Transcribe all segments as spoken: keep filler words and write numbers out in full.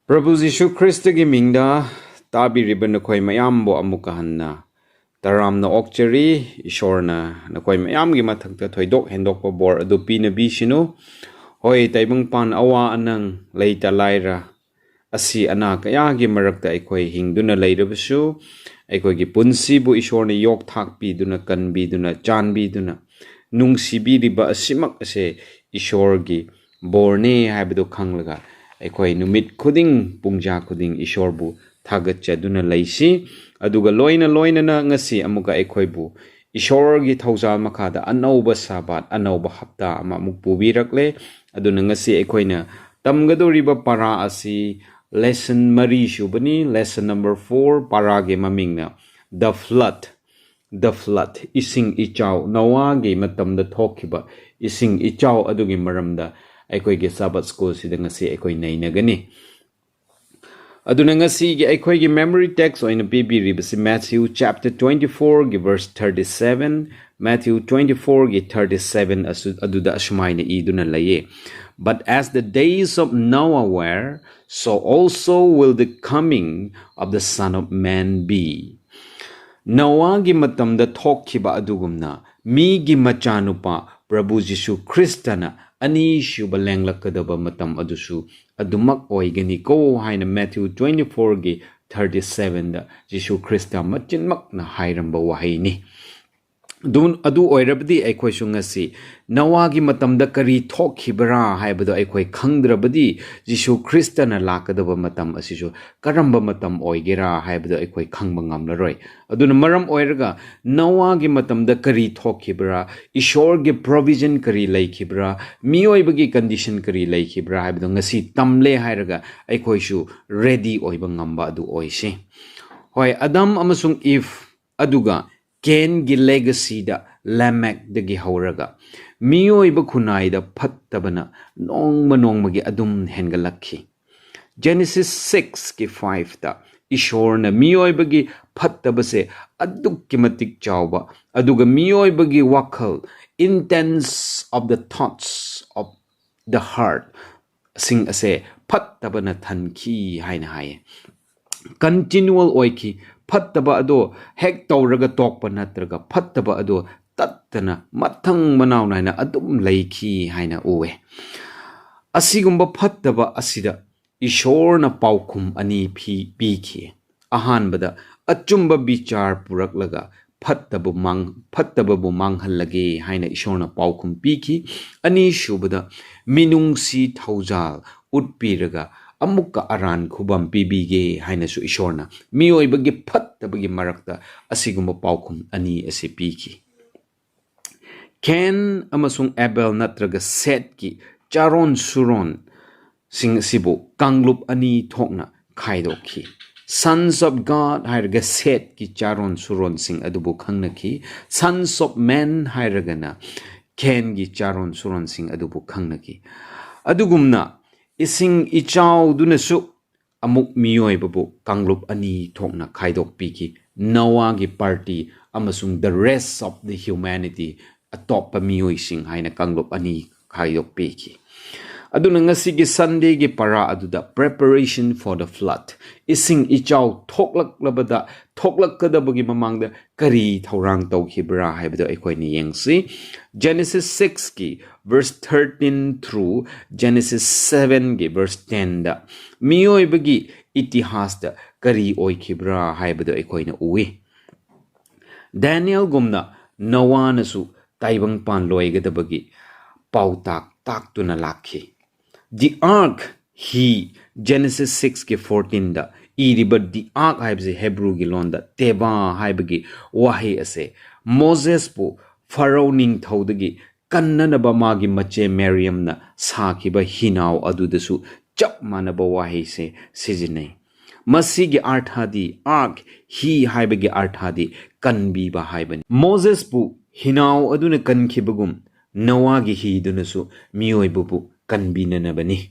ꯄ꯭ꯔꯚꯨ ꯖꯤꯁꯨ ꯈ꯭ꯔꯤꯁꯇꯒꯤ ꯃꯤꯡꯗ ꯇꯥꯕꯤꯔꯤꯕ ꯅꯈꯣꯏ ꯃꯌꯥꯝꯕꯨ ꯑꯃꯨꯛꯀ ꯍꯟꯅ ꯇꯔꯥꯝꯅ ꯑꯣꯛꯆꯔꯤ꯫ ꯏꯁꯣꯔꯅ ꯅꯈꯣꯏ ꯃꯌꯥꯝꯒꯤ ꯃꯊꯛꯇ ꯊꯣꯏꯗꯣꯛ ꯍꯦꯟꯗꯣꯛꯄ ꯕꯣꯔ ꯑꯗꯨ ꯄꯤꯅꯕꯤꯁꯤꯅꯨ꯫ ꯍꯣꯏ, ꯇꯥꯏꯕꯪꯄꯥꯟ ꯑꯋꯥ ꯑꯅꯪ, ꯂꯩꯇ ꯂꯥꯏꯔ, ꯑꯁꯤ ꯑꯅꯥ ꯀꯌꯥꯒꯤ ꯃꯔꯛꯇ ꯑꯩꯈꯣꯏ ꯍꯤꯡꯗꯨꯅ ꯂꯩꯔꯕꯁꯨ, ꯑꯩꯈꯣꯏꯒꯤ ꯄꯨꯟꯁꯤꯕꯨ ꯏꯁꯣꯔꯅ ꯌꯣꯛ ꯊꯥꯛꯄꯤꯗꯨꯅ, ꯀꯟꯕꯤꯗꯨꯅ, ꯆꯥꯟꯕꯤꯗꯨꯅ ꯅꯨꯡꯁꯤꯕꯤꯔꯤꯕ ꯑꯁꯤꯃꯛ ꯑꯁꯦ ꯏꯁꯣꯔꯒꯤ ꯕꯣꯔꯅꯦ ꯍꯥꯏꯕꯗꯨ ꯈꯪꯂꯒ, ꯑꯩꯈꯣꯏ ꯅꯨꯃꯤꯠ ꯈꯨꯗꯤꯡ, ꯄꯨꯡꯖꯥ ꯈꯨꯗꯤꯡ ꯏꯁꯣꯔꯕꯨ ꯊꯥꯒꯠꯆꯗꯨꯅ ꯂꯩꯁꯤ꯫ ꯑꯗꯨꯒ ꯂꯣꯏꯅ ꯂꯣꯏꯅꯅ ꯉꯁꯤ ꯑꯃꯨꯛꯀ ꯑꯩꯈꯣꯏꯕꯨ ꯏꯁꯣꯔꯒꯤ ꯊꯧꯖꯥꯜ ꯃꯈꯥꯗ ꯑꯅꯧꯕ ꯁꯥꯕꯥꯠ, ꯑꯅꯧꯕ ꯍꯞꯇꯥ ꯑꯃ ꯑꯃꯨꯛ ꯄꯨꯕꯤꯔꯛꯂꯦ꯫ ꯑꯗꯨꯅ ꯉꯁꯤ ꯑꯩꯈꯣꯏꯅ ꯇꯝꯒꯗꯧꯔꯤꯕ ꯄꯔꯥ ꯑꯁꯤ lesson ꯃꯔꯤ ꯁꯨꯕꯅꯤ, lesson number four꯫ ꯄꯔꯥꯒꯤ ꯃꯃꯤꯡꯅ The Flood꯫ The Flood, ꯏꯁꯤꯡ ꯏꯆꯥꯎ, ꯅꯣꯋꯥꯒꯤ ꯃꯇꯝꯗ ꯊꯣꯛꯈꯤꯕ ꯏꯁꯤꯡ ꯏꯆꯥꯎ ꯑꯗꯨꯒꯤ ꯃꯔꯝꯗ ꯑꯩꯈꯣꯏꯒꯤ Sabbath School ꯁꯤꯗ ꯉꯁꯤ ꯑꯩꯈꯣꯏ ꯅꯩꯅꯒꯅꯤ꯫ ꯑꯗꯨꯅ ꯉꯁꯤꯒꯤ ꯑꯩꯈꯣꯏꯒꯤ memory text ꯑꯣꯏꯅ ꯄꯤꯕꯤꯔꯤꯕꯁꯤ Matthew chapter twenty four ꯒꯤ verse thirty seven, Matthew twenty four ꯒꯤ thirty seven ꯑꯁꯨ-, ꯑꯗꯨꯗ ꯑꯁꯨꯃꯥꯏꯅ ꯏꯗꯨꯅ ꯂꯩꯌꯦ: "But as the days of Noah were, so also will the coming of the Son of Man be." ꯅꯣꯋꯥꯒꯤ ꯃꯇꯝꯗ ꯊꯣꯛꯈꯤꯕ ꯑꯗꯨꯒꯨꯝꯅ ꯃꯤꯒꯤ ꯃꯆꯥꯅꯨꯄꯥ ꯄ꯭ꯔꯚꯨ ꯖꯤꯁꯨ ꯈ꯭ꯔꯤꯁꯇꯅ ꯑꯅꯤꯁꯨꯕ ꯂꯦꯡꯂꯛꯀꯗꯕ ꯃꯇꯝ ꯑꯗꯨꯁꯨ ꯑꯗꯨꯃꯛ ꯑꯣꯏꯒꯅꯤꯀꯣ ꯍꯥꯏꯅ Matthew twenty four ꯒꯤ thirty seven ꯗ ꯖꯤꯁꯨ ꯈ꯭ꯔꯤꯁꯇ ꯃꯆꯤꯟꯃꯛꯅ ꯍꯥꯏꯔꯝꯕ ꯋꯥꯍꯩꯅꯤ꯫ ꯑꯗꯨ, ꯑꯗꯨ ꯑꯣꯏꯔꯕꯗꯤ ꯑꯩꯈꯣꯏꯁꯨ ꯉꯁꯤ ꯅꯣꯋꯥꯒꯤ ꯃꯇꯝꯗ ꯀꯔꯤ ꯊꯣꯛꯈꯤꯕ꯭ꯔꯥ ꯍꯥꯏꯕꯗꯣ ꯑꯩꯈꯣꯏ ꯈꯪꯗ꯭ꯔꯕꯗꯤ, ꯖꯤꯁꯨ ꯈ꯭ꯔꯤꯁꯇꯅ ꯂꯥꯛꯀꯗꯕ ꯃꯇꯝ ꯑꯁꯤꯁꯨ ꯀꯔꯝꯕ ꯃꯇꯝ ꯑꯣꯏꯒꯦꯔꯥ ꯍꯥꯏꯕꯗꯣ ꯑꯩꯈꯣꯏ ꯈꯪꯕ ꯉꯝꯂꯔꯣꯏ꯫ ꯑꯗꯨꯅ ꯃꯔꯝ ꯑꯣꯏꯔꯒ ꯅꯣꯋꯥꯒꯤ ꯃꯇꯝꯗ ꯀꯔꯤ ꯊꯣꯛꯈꯤꯕ꯭ꯔꯥ, ꯏꯁꯣꯔꯒꯤ provision ꯀꯔꯤ ꯂꯩꯈꯤꯕ꯭ꯔꯥ, ꯃꯤꯑꯣꯏꯕꯒꯤ condition ꯀꯔꯤ ꯂꯩꯈꯤꯕ꯭ꯔꯥ ꯍꯥꯏꯕꯗꯣ ꯉꯁꯤ ꯇꯝꯂꯦ ꯍꯥꯏꯔꯒ ꯑꯩꯈꯣꯏꯁꯨ ready ꯑꯣꯏꯕ ꯉꯝꯕ ꯑꯗꯨ ꯑꯣꯏꯁꯤ꯫ ꯍꯣꯏ, ꯑꯗꯝ ꯑꯃꯁꯨꯡ ꯏꯚ, ꯑꯗꯨꯒ ꯀꯦꯟꯒꯤ legacy ꯗ ꯂꯥꯃꯦꯛꯗꯒꯤ ꯍꯧꯔꯒ ꯃꯤꯑꯣꯏꯕ ꯈꯨꯟꯅꯥꯏꯗ ꯐꯠꯇꯕꯅ ꯅꯣꯡꯃ ꯅꯣꯡꯃꯒꯤ ꯑꯗꯨꯝ ꯍꯦꯟꯒꯠꯂꯛꯈꯤ꯫ Genesis six ꯀꯤ five ꯇ ꯏꯁꯣꯔꯅ ꯃꯤꯑꯣꯏꯕꯒꯤ ꯐꯠꯇꯕꯁꯦ ꯑꯗꯨꯛꯀꯤ ꯃꯇꯤꯛ ꯆꯥꯎꯕ, ꯑꯗꯨꯒ ꯃꯤꯑꯣꯏꯕꯒꯤ ꯋꯥꯈꯜ, intents of the thoughts of the heart, ꯁꯤꯡ ꯑꯁꯦ ꯐꯠꯇꯕꯅ ꯊꯟꯈꯤ ꯍꯥꯏꯅ ꯍꯥꯏꯌꯦ꯫ ꯀꯟꯇꯤꯅ꯭ꯌꯨꯑꯦꯜ ꯑꯣꯏꯈꯤ꯫ ꯐꯠꯇꯕ ꯑꯗꯣ ꯍꯦꯛ ꯇꯧꯔꯒ ꯇꯣꯛꯄ ꯅꯠꯇ꯭ꯔꯒ ꯐꯠꯇꯕ ꯑꯗꯣ ꯇꯠꯇꯅ ꯃꯊꯪ ꯃꯅꯥꯎ ꯅꯥꯏꯅ ꯑꯗꯨꯝ ꯂꯩꯈꯤ ꯍꯥꯏꯅ ꯎꯑꯦ꯫ ꯑꯁꯤꯒꯨꯝꯕ ꯐꯠꯇꯕ ꯑꯁꯤꯗ ꯏꯁꯣꯔꯅ ꯄꯥꯎꯈꯨꯝ ꯑꯅꯤ ꯄꯤ-, ꯄꯤꯈꯤ꯫ ꯑꯍꯥꯟꯕꯗ, ꯑꯆꯨꯝꯕ ꯕꯤꯆꯥꯔ ꯄꯨꯔꯛꯂꯒ ꯐꯠꯇꯕ ꯃꯥꯡ-, ꯐꯠꯇꯕꯕꯨ ꯃꯥꯡꯍꯜꯂꯒꯦ ꯍꯥꯏꯅ ꯏꯁꯣꯔꯅ ꯄꯥꯎꯈꯨꯝ ꯄꯤꯈꯤ꯫ ꯑꯅꯤꯁꯨꯕꯗ, ꯃꯤꯅꯨꯡꯁꯤ ꯊꯧꯖꯥꯜ ꯎꯠꯄꯤꯔꯒ ꯑꯃꯨꯛꯀ ꯑꯔꯥꯟ ꯈꯨꯕꯝ ꯄꯤꯕꯤꯒꯦ ꯍꯥꯏꯅꯁꯨ ꯏꯁꯣꯔꯅ ꯃꯤꯑꯣꯏꯕꯒꯤ ꯐꯠꯇꯕꯒꯤ ꯃꯔꯛꯇ ꯑꯁꯤꯒꯨꯝꯕ ꯄꯥꯎꯈꯨꯝ ꯑꯅꯤ ꯑꯁꯤ ꯄꯤꯈꯤ꯫ ꯀꯦꯟ ꯑꯃꯁꯨꯡ ꯑꯦꯕꯦꯜ ꯅꯠꯇ꯭ꯔꯒ ꯁꯦꯠꯀꯤ ꯆꯥꯔꯣꯟ ꯁꯨꯔꯣꯟꯁꯤꯡ ꯑꯁꯤꯕꯨ ꯀꯥꯡꯂꯨꯞ ꯑꯅꯤ ꯊꯣꯛꯅ ꯈꯥꯏꯗꯣꯛꯈꯤ꯫ Sons of God ꯍꯥꯏꯔꯒ ꯁꯦꯠꯀꯤ ꯆꯥꯔꯣꯟ ꯁꯨꯔꯣꯟꯁꯤꯡ ꯑꯗꯨꯕꯨ ꯈꯪꯅꯈꯤ꯫ Sons of Men ꯍꯥꯏꯔꯒꯅ ꯀꯦꯟꯒꯤ ꯆꯥꯔꯣꯟ ꯁꯨꯔꯣꯟꯁꯤꯡ ꯑꯗꯨꯕꯨ ꯈꯪꯅꯈꯤ꯫ ꯑꯗꯨꯒꯨꯝꯅ ꯏꯁꯤꯡ ꯏꯆꯥꯎꯗꯨꯅꯁꯨ ꯑꯃꯨꯛ ꯃꯤꯑꯣꯏꯕꯕꯨ ꯀꯥꯡꯂꯨꯞ ꯑꯅꯤ ꯊꯣꯛꯅ ꯈꯥꯏꯗꯣꯛꯄꯤꯈꯤ꯫ ꯅꯣꯋꯥꯒꯤ ꯄꯥꯔꯇꯤ ꯑꯃꯁꯨꯡ the rest of the humanity, ꯑꯇꯣꯞꯄ ꯃꯤꯑꯣꯏꯁꯤꯡ ꯍꯥꯏꯅ ꯀꯥꯡꯂꯨꯞ ꯑꯅꯤ ꯈꯥꯏꯗꯣꯛꯄꯤꯈꯤ꯫ ꯑꯗꯨꯅ ꯉꯁꯤꯒꯤ ꯁꯟꯗꯦꯒꯤ ꯄꯔꯥ ꯑꯗꯨꯗ preparation for the flood, ꯏꯁꯤꯡ ꯏꯆꯥꯎ ꯊꯣꯛꯂꯛꯂꯕꯗ, ꯊꯣꯛꯂꯛꯀꯗꯕꯒꯤ ꯃꯃꯥꯡꯗ ꯀꯔꯤ ꯊꯧꯔꯥꯡ ꯇꯧꯈꯤꯕ꯭ꯔꯥ ꯍꯥꯏꯕꯗꯨ ꯑꯩꯈꯣꯏꯅ ꯌꯦꯡꯁꯤ꯫ Genesis sixꯀꯤ verse thirteen through Genesis sevenꯒꯤ verse tenꯗ ꯃꯤꯑꯣꯏꯕꯒꯤ ꯏꯇꯤꯍꯥꯁꯇ ꯀꯔꯤ ꯑꯣꯏꯈꯤꯕ꯭ꯔꯥ ꯍꯥꯏꯕꯗꯨ ꯑꯩꯈꯣꯏꯅ ꯎꯏ꯫ ꯗꯥꯅꯤꯌꯦꯜꯒꯨꯝꯅ ꯅꯣꯋꯥꯅꯁꯨ ꯇꯥꯏꯕꯪꯄꯥꯟ ꯂꯣꯏꯒꯗꯕꯒꯤ ꯄꯥꯎꯇꯥꯛ ꯇꯥꯛꯇꯨꯅ ꯂꯥꯛꯈꯤ꯫ The ark, ꯍꯤ, Genesis sixꯀꯤ fourteenꯗ ꯏꯔꯤꯕ the ark ꯍꯥꯏꯕꯁꯤ ꯍꯦꯕ꯭ꯔꯨꯒꯤ ꯂꯣꯟꯗ ꯇꯦꯕꯥ ꯍꯥꯏꯕꯒꯤ ꯋꯥꯍꯩ ꯑꯁꯦ ꯃꯣꯖꯦꯁꯄꯨ ꯐꯔꯣ ꯅꯤꯡꯊꯧꯗꯒꯤ ꯀꯟꯅꯅꯕ ꯃꯥꯒꯤ ꯃꯆꯦ ꯃꯦꯔꯤꯌꯝꯅ ꯁꯥꯈꯤꯕ ꯍꯤꯅꯥꯎ ꯑꯗꯨꯗꯁꯨ ꯆꯞ ꯃꯥꯟꯅꯕ ꯋꯥꯍꯩꯁꯦ ꯁꯤꯖꯤꯟꯅꯩ꯫ ꯃꯁꯤꯒꯤ ꯑꯔꯊꯗꯤ, ark, ꯍꯤ ꯍꯥꯏꯕꯒꯤ ꯑꯔꯊꯗꯤ ꯀꯟꯕꯤꯕ ꯍꯥꯏꯕꯅꯤ꯫ ꯃꯣꯖꯦꯁꯄꯨ ꯍꯤꯅꯥꯎ ꯑꯗꯨꯅ ꯀꯟꯈꯤꯕꯒꯨꯝ, ꯅꯣꯋꯥꯒꯤ ꯍꯤꯗꯨꯅꯁꯨ ꯃꯤꯑꯣꯏꯕꯕꯨ ꯀꯟꯕꯤꯅꯅꯕꯅꯤ꯫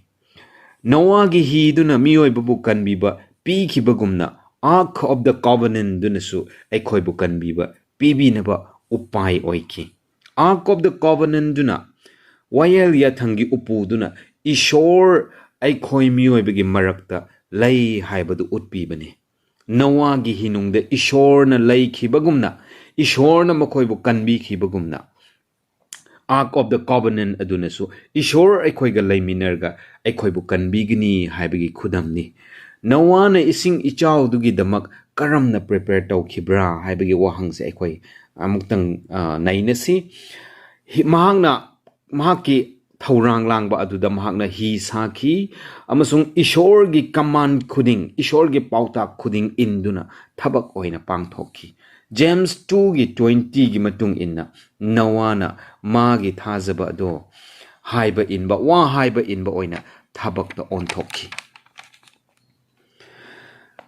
ꯅꯣꯋꯥꯒꯤ ꯍꯤꯗꯨꯅ ꯃꯤꯑꯣꯏꯕꯕꯨ ꯀꯟꯕꯤꯕ ꯄꯤꯈꯤꯕꯒꯨꯝꯅ, Ark of the Covenantꯗꯨꯅꯁꯨ ꯑꯩꯈꯣꯏꯕꯨ ꯀꯟꯕꯤꯕ ꯄꯤꯕꯤꯅꯕ ꯎꯄꯥꯏ ꯑꯣꯏꯈꯤ꯫ Ark of the Covenantꯗꯨꯅ ꯋꯥꯌꯦꯜ ꯌꯥꯊꯪꯒꯤ ꯎꯄꯨꯗꯨꯅ ꯏꯁꯣꯔ ꯑꯩꯈꯣꯏ ꯃꯤꯑꯣꯏꯕꯒꯤ ꯃꯔꯛꯇ ꯂꯩ ꯍꯥꯏꯕꯗꯨ ꯎꯠꯄꯤꯕꯅꯤ꯫ ꯅꯣꯋꯥꯒꯤ ꯍꯤꯅꯨꯡꯗ ꯏꯁꯣꯔꯅ ꯂꯩꯈꯤꯕꯒꯨꯝꯅ, ꯏꯁꯣꯔꯅ ꯃꯈꯣꯏꯕꯨ ꯀꯟꯕꯤꯈꯤꯕꯒꯨꯝꯅ, Ark of the Covenant ꯑꯗꯨꯅꯁꯨ ꯏꯁꯣꯔ ꯑꯩꯈꯣꯏꯒ ꯂꯩꯃꯤꯟꯅꯔꯒ ꯑꯩꯈꯣꯏꯕꯨ ꯀꯟꯕꯤꯒꯅꯤ ꯍꯥꯏꯕꯒꯤ ꯈꯨꯗꯝꯅꯤ꯫ ꯅꯣꯋꯥꯅ ꯏꯁꯤꯡ ꯏꯆꯥꯎꯗꯨꯒꯤꯗꯃꯛ ꯀꯔꯝꯅ prepare ꯇꯧꯈꯤꯕ꯭ꯔꯥ ꯍꯥꯏꯕꯒꯤ ꯋꯥꯍꯪꯁꯦ ꯑꯩꯈꯣꯏ ꯑꯃꯨꯛꯇꯪ, ꯑ, ꯅꯩꯅꯁꯤ꯫ ꯍꯤ-, ꯃꯍꯥꯛꯅ, ꯃꯍꯥꯛꯀꯤ ꯊꯧꯔꯥꯡ ꯂꯥꯡꯕ ꯑꯗꯨꯗ ꯃꯍꯥꯛꯅ ꯍꯤ ꯁꯥꯈꯤ ꯑꯃꯁꯨꯡ ꯏꯁꯣꯔꯒꯤ command ꯈꯨꯗꯤꯡ, ꯏꯁꯣꯔꯒꯤ ꯄꯥꯎꯇꯥꯛ ꯈꯨꯗꯤꯡ ꯏꯟꯗꯨꯅ ꯊꯕꯛ ꯑꯣꯏꯅ ꯄꯥꯡꯊꯣꯛꯈꯤ꯫ James two ꯒꯤ twenty ꯒꯤ ꯃꯇꯨꯡ ꯏꯟꯅ, ꯅꯣꯋꯥꯅ ꯃꯥꯒꯤ ꯊꯥꯖꯕ ꯑꯗꯣ ꯍꯥꯏꯕ ꯏꯟꯕ, ꯋꯥ ꯍꯥꯏꯕ ꯏꯟꯕ ꯑꯣꯏꯅ ꯊꯕꯛꯇ ꯑꯣꯟꯊꯣꯛꯈꯤ꯫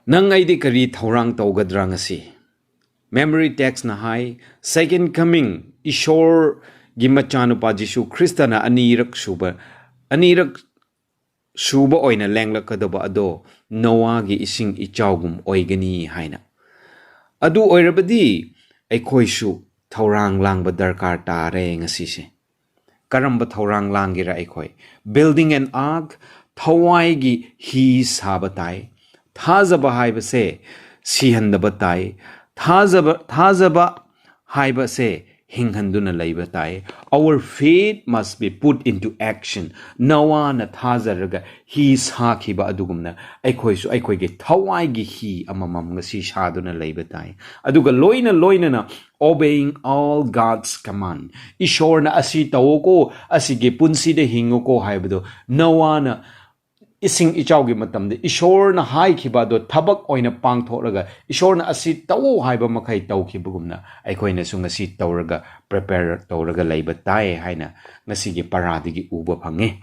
ꯅꯪ ꯑꯩꯗꯤ ꯀꯔꯤ ꯊꯧꯔꯥꯡ ꯇꯧꯒꯗ꯭ꯔꯥ ꯉꯁꯤ? Memory textꯅ ꯍꯥꯏ, Second Coming, ꯏꯁꯣꯔꯒꯤ ꯃꯆꯥꯅꯨꯄꯥ ꯖꯤꯁꯨ ꯈ꯭ꯔꯤꯁꯇꯅ ꯑꯅꯤꯔꯛ ꯁꯨꯕ, ꯑꯅꯤꯔꯛ ꯁꯨꯕ ꯑꯣꯏꯅ ꯂꯦꯡꯂꯛꯀꯗꯕ ꯑꯗꯣ ꯅꯣꯋꯥꯒꯤ ꯏꯁꯤꯡ ꯏꯆꯥꯎꯒꯨꯝ ꯑꯣꯏꯒꯅꯤ ꯍꯥꯏꯅ꯫ ꯑꯗꯨ ꯑꯣꯏꯔꯕꯗꯤ ꯑꯩꯈꯣꯏꯁꯨ ꯊꯧꯔꯥꯡ ꯂꯥꯡꯕ ꯗꯔꯀꯥꯔ ꯇꯥꯔꯦ ꯉꯁꯤꯁꯦ꯫ ꯀꯔꯝꯕ ꯊꯧꯔꯥꯡ ꯂꯥꯡꯒꯦꯔꯥ ꯑꯩꯈꯣꯏ? Building an ark, ꯊꯋꯥꯏꯒꯤ ꯍꯤ ꯁꯥꯕ ꯇꯥꯏ꯫ ꯊꯥꯖꯕ ꯍꯥꯏꯕꯁꯦ ꯁꯤꯍꯟꯗꯕ ꯇꯥꯏ꯫ ꯊꯥꯖꯕ, ꯊꯥꯖꯕ ꯍꯥꯏꯕꯁꯦ ꯍꯤꯡꯍꯟꯗꯨꯅ ꯂꯩꯕ ꯇꯥꯏ꯫ Our faith must be put into action. ꯅꯣꯋꯥꯅ ꯊꯥꯖꯔꯒ ꯍꯤ ꯁꯥꯈꯤꯕ ꯑꯗꯨꯒꯨꯝꯅ ꯑꯩꯈꯣꯏꯁꯨ ꯑꯩꯈꯣꯏꯒꯤ ꯊꯋꯥꯏꯒꯤ ꯍꯤ ꯑꯃꯃꯝ ꯉꯁꯤ ꯁꯥꯗꯨꯅ ꯂꯩꯕ ꯇꯥꯏ꯫ ꯑꯗꯨꯒ ꯂꯣꯏꯅ ꯂꯣꯏꯅꯅ obeying all God's command. ꯏꯁꯣꯔꯅ ꯑꯁꯤ ꯇꯧꯑꯣꯀꯣ, ꯑꯁꯤꯒꯤ ꯄꯨꯟꯁꯤꯗ ꯍꯤꯡꯉꯨꯀꯣ ꯍꯥꯏꯕꯗꯣ ꯅꯣꯋꯥꯅ ꯏꯁꯤꯡ ꯏꯆꯥꯎꯒꯤ ꯃꯇꯝꯗ ꯏꯁꯣꯔꯅ ꯍꯥꯏꯈꯤꯕ ꯑꯗꯣ ꯊꯕꯛ ꯑꯣꯏꯅ ꯄꯥꯡꯊꯣꯛꯂꯒ ꯏꯁꯣꯔꯅ ꯑꯁꯤ ꯇꯧꯑꯣ ꯍꯥꯏꯕ ꯃꯈꯩ ꯇꯧꯈꯤꯕꯒꯨꯝꯅ ꯑꯩꯈꯣꯏꯅꯁꯨ ꯉꯁꯤ ꯇꯧꯔꯒ, prepare ꯇꯧꯔꯒ ꯂꯩꯕ ꯇꯥꯏ ꯍꯥꯏꯅ ꯉꯁꯤꯒꯤ ꯄꯔꯥꯗꯒꯤ ꯎꯕ ꯐꯪꯉꯤ꯫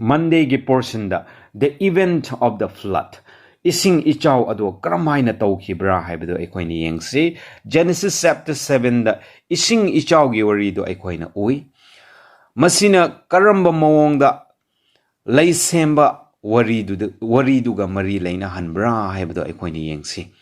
Mondayꯒꯤ portionꯗ the event of the flood, ꯏꯁꯤꯡ ꯏꯆꯥꯎ ꯑꯗꯣ ꯀꯔꯝ ꯍꯥꯏꯅ ꯇꯧꯈꯤꯕ꯭ꯔꯥ ꯍꯥꯏꯕꯗꯣ ꯑꯩꯈꯣꯏꯅ ꯌꯦꯡꯁꯤ꯫ Genesis chapter sevenꯗ ꯏꯁꯤꯡ ꯏꯆꯥꯎꯒꯤ ꯋꯥꯔꯤꯗꯣ ꯑꯩꯈꯣꯏꯅ ꯎꯏ꯫ ꯃꯁꯤꯅ ꯀꯔꯝꯕ ꯃꯑꯣꯡꯗ ꯂꯩꯁꯦꯝꯕ ꯋꯥꯔꯤꯗꯨꯗ, ꯋꯥꯔꯤꯗꯨꯒ ꯃꯔꯤ ꯂꯩꯅꯍꯟꯕ꯭ꯔꯥ ꯍꯥꯏꯕꯗꯣ ꯑꯩꯈꯣꯏꯅ ꯌꯦꯡꯁꯤ꯫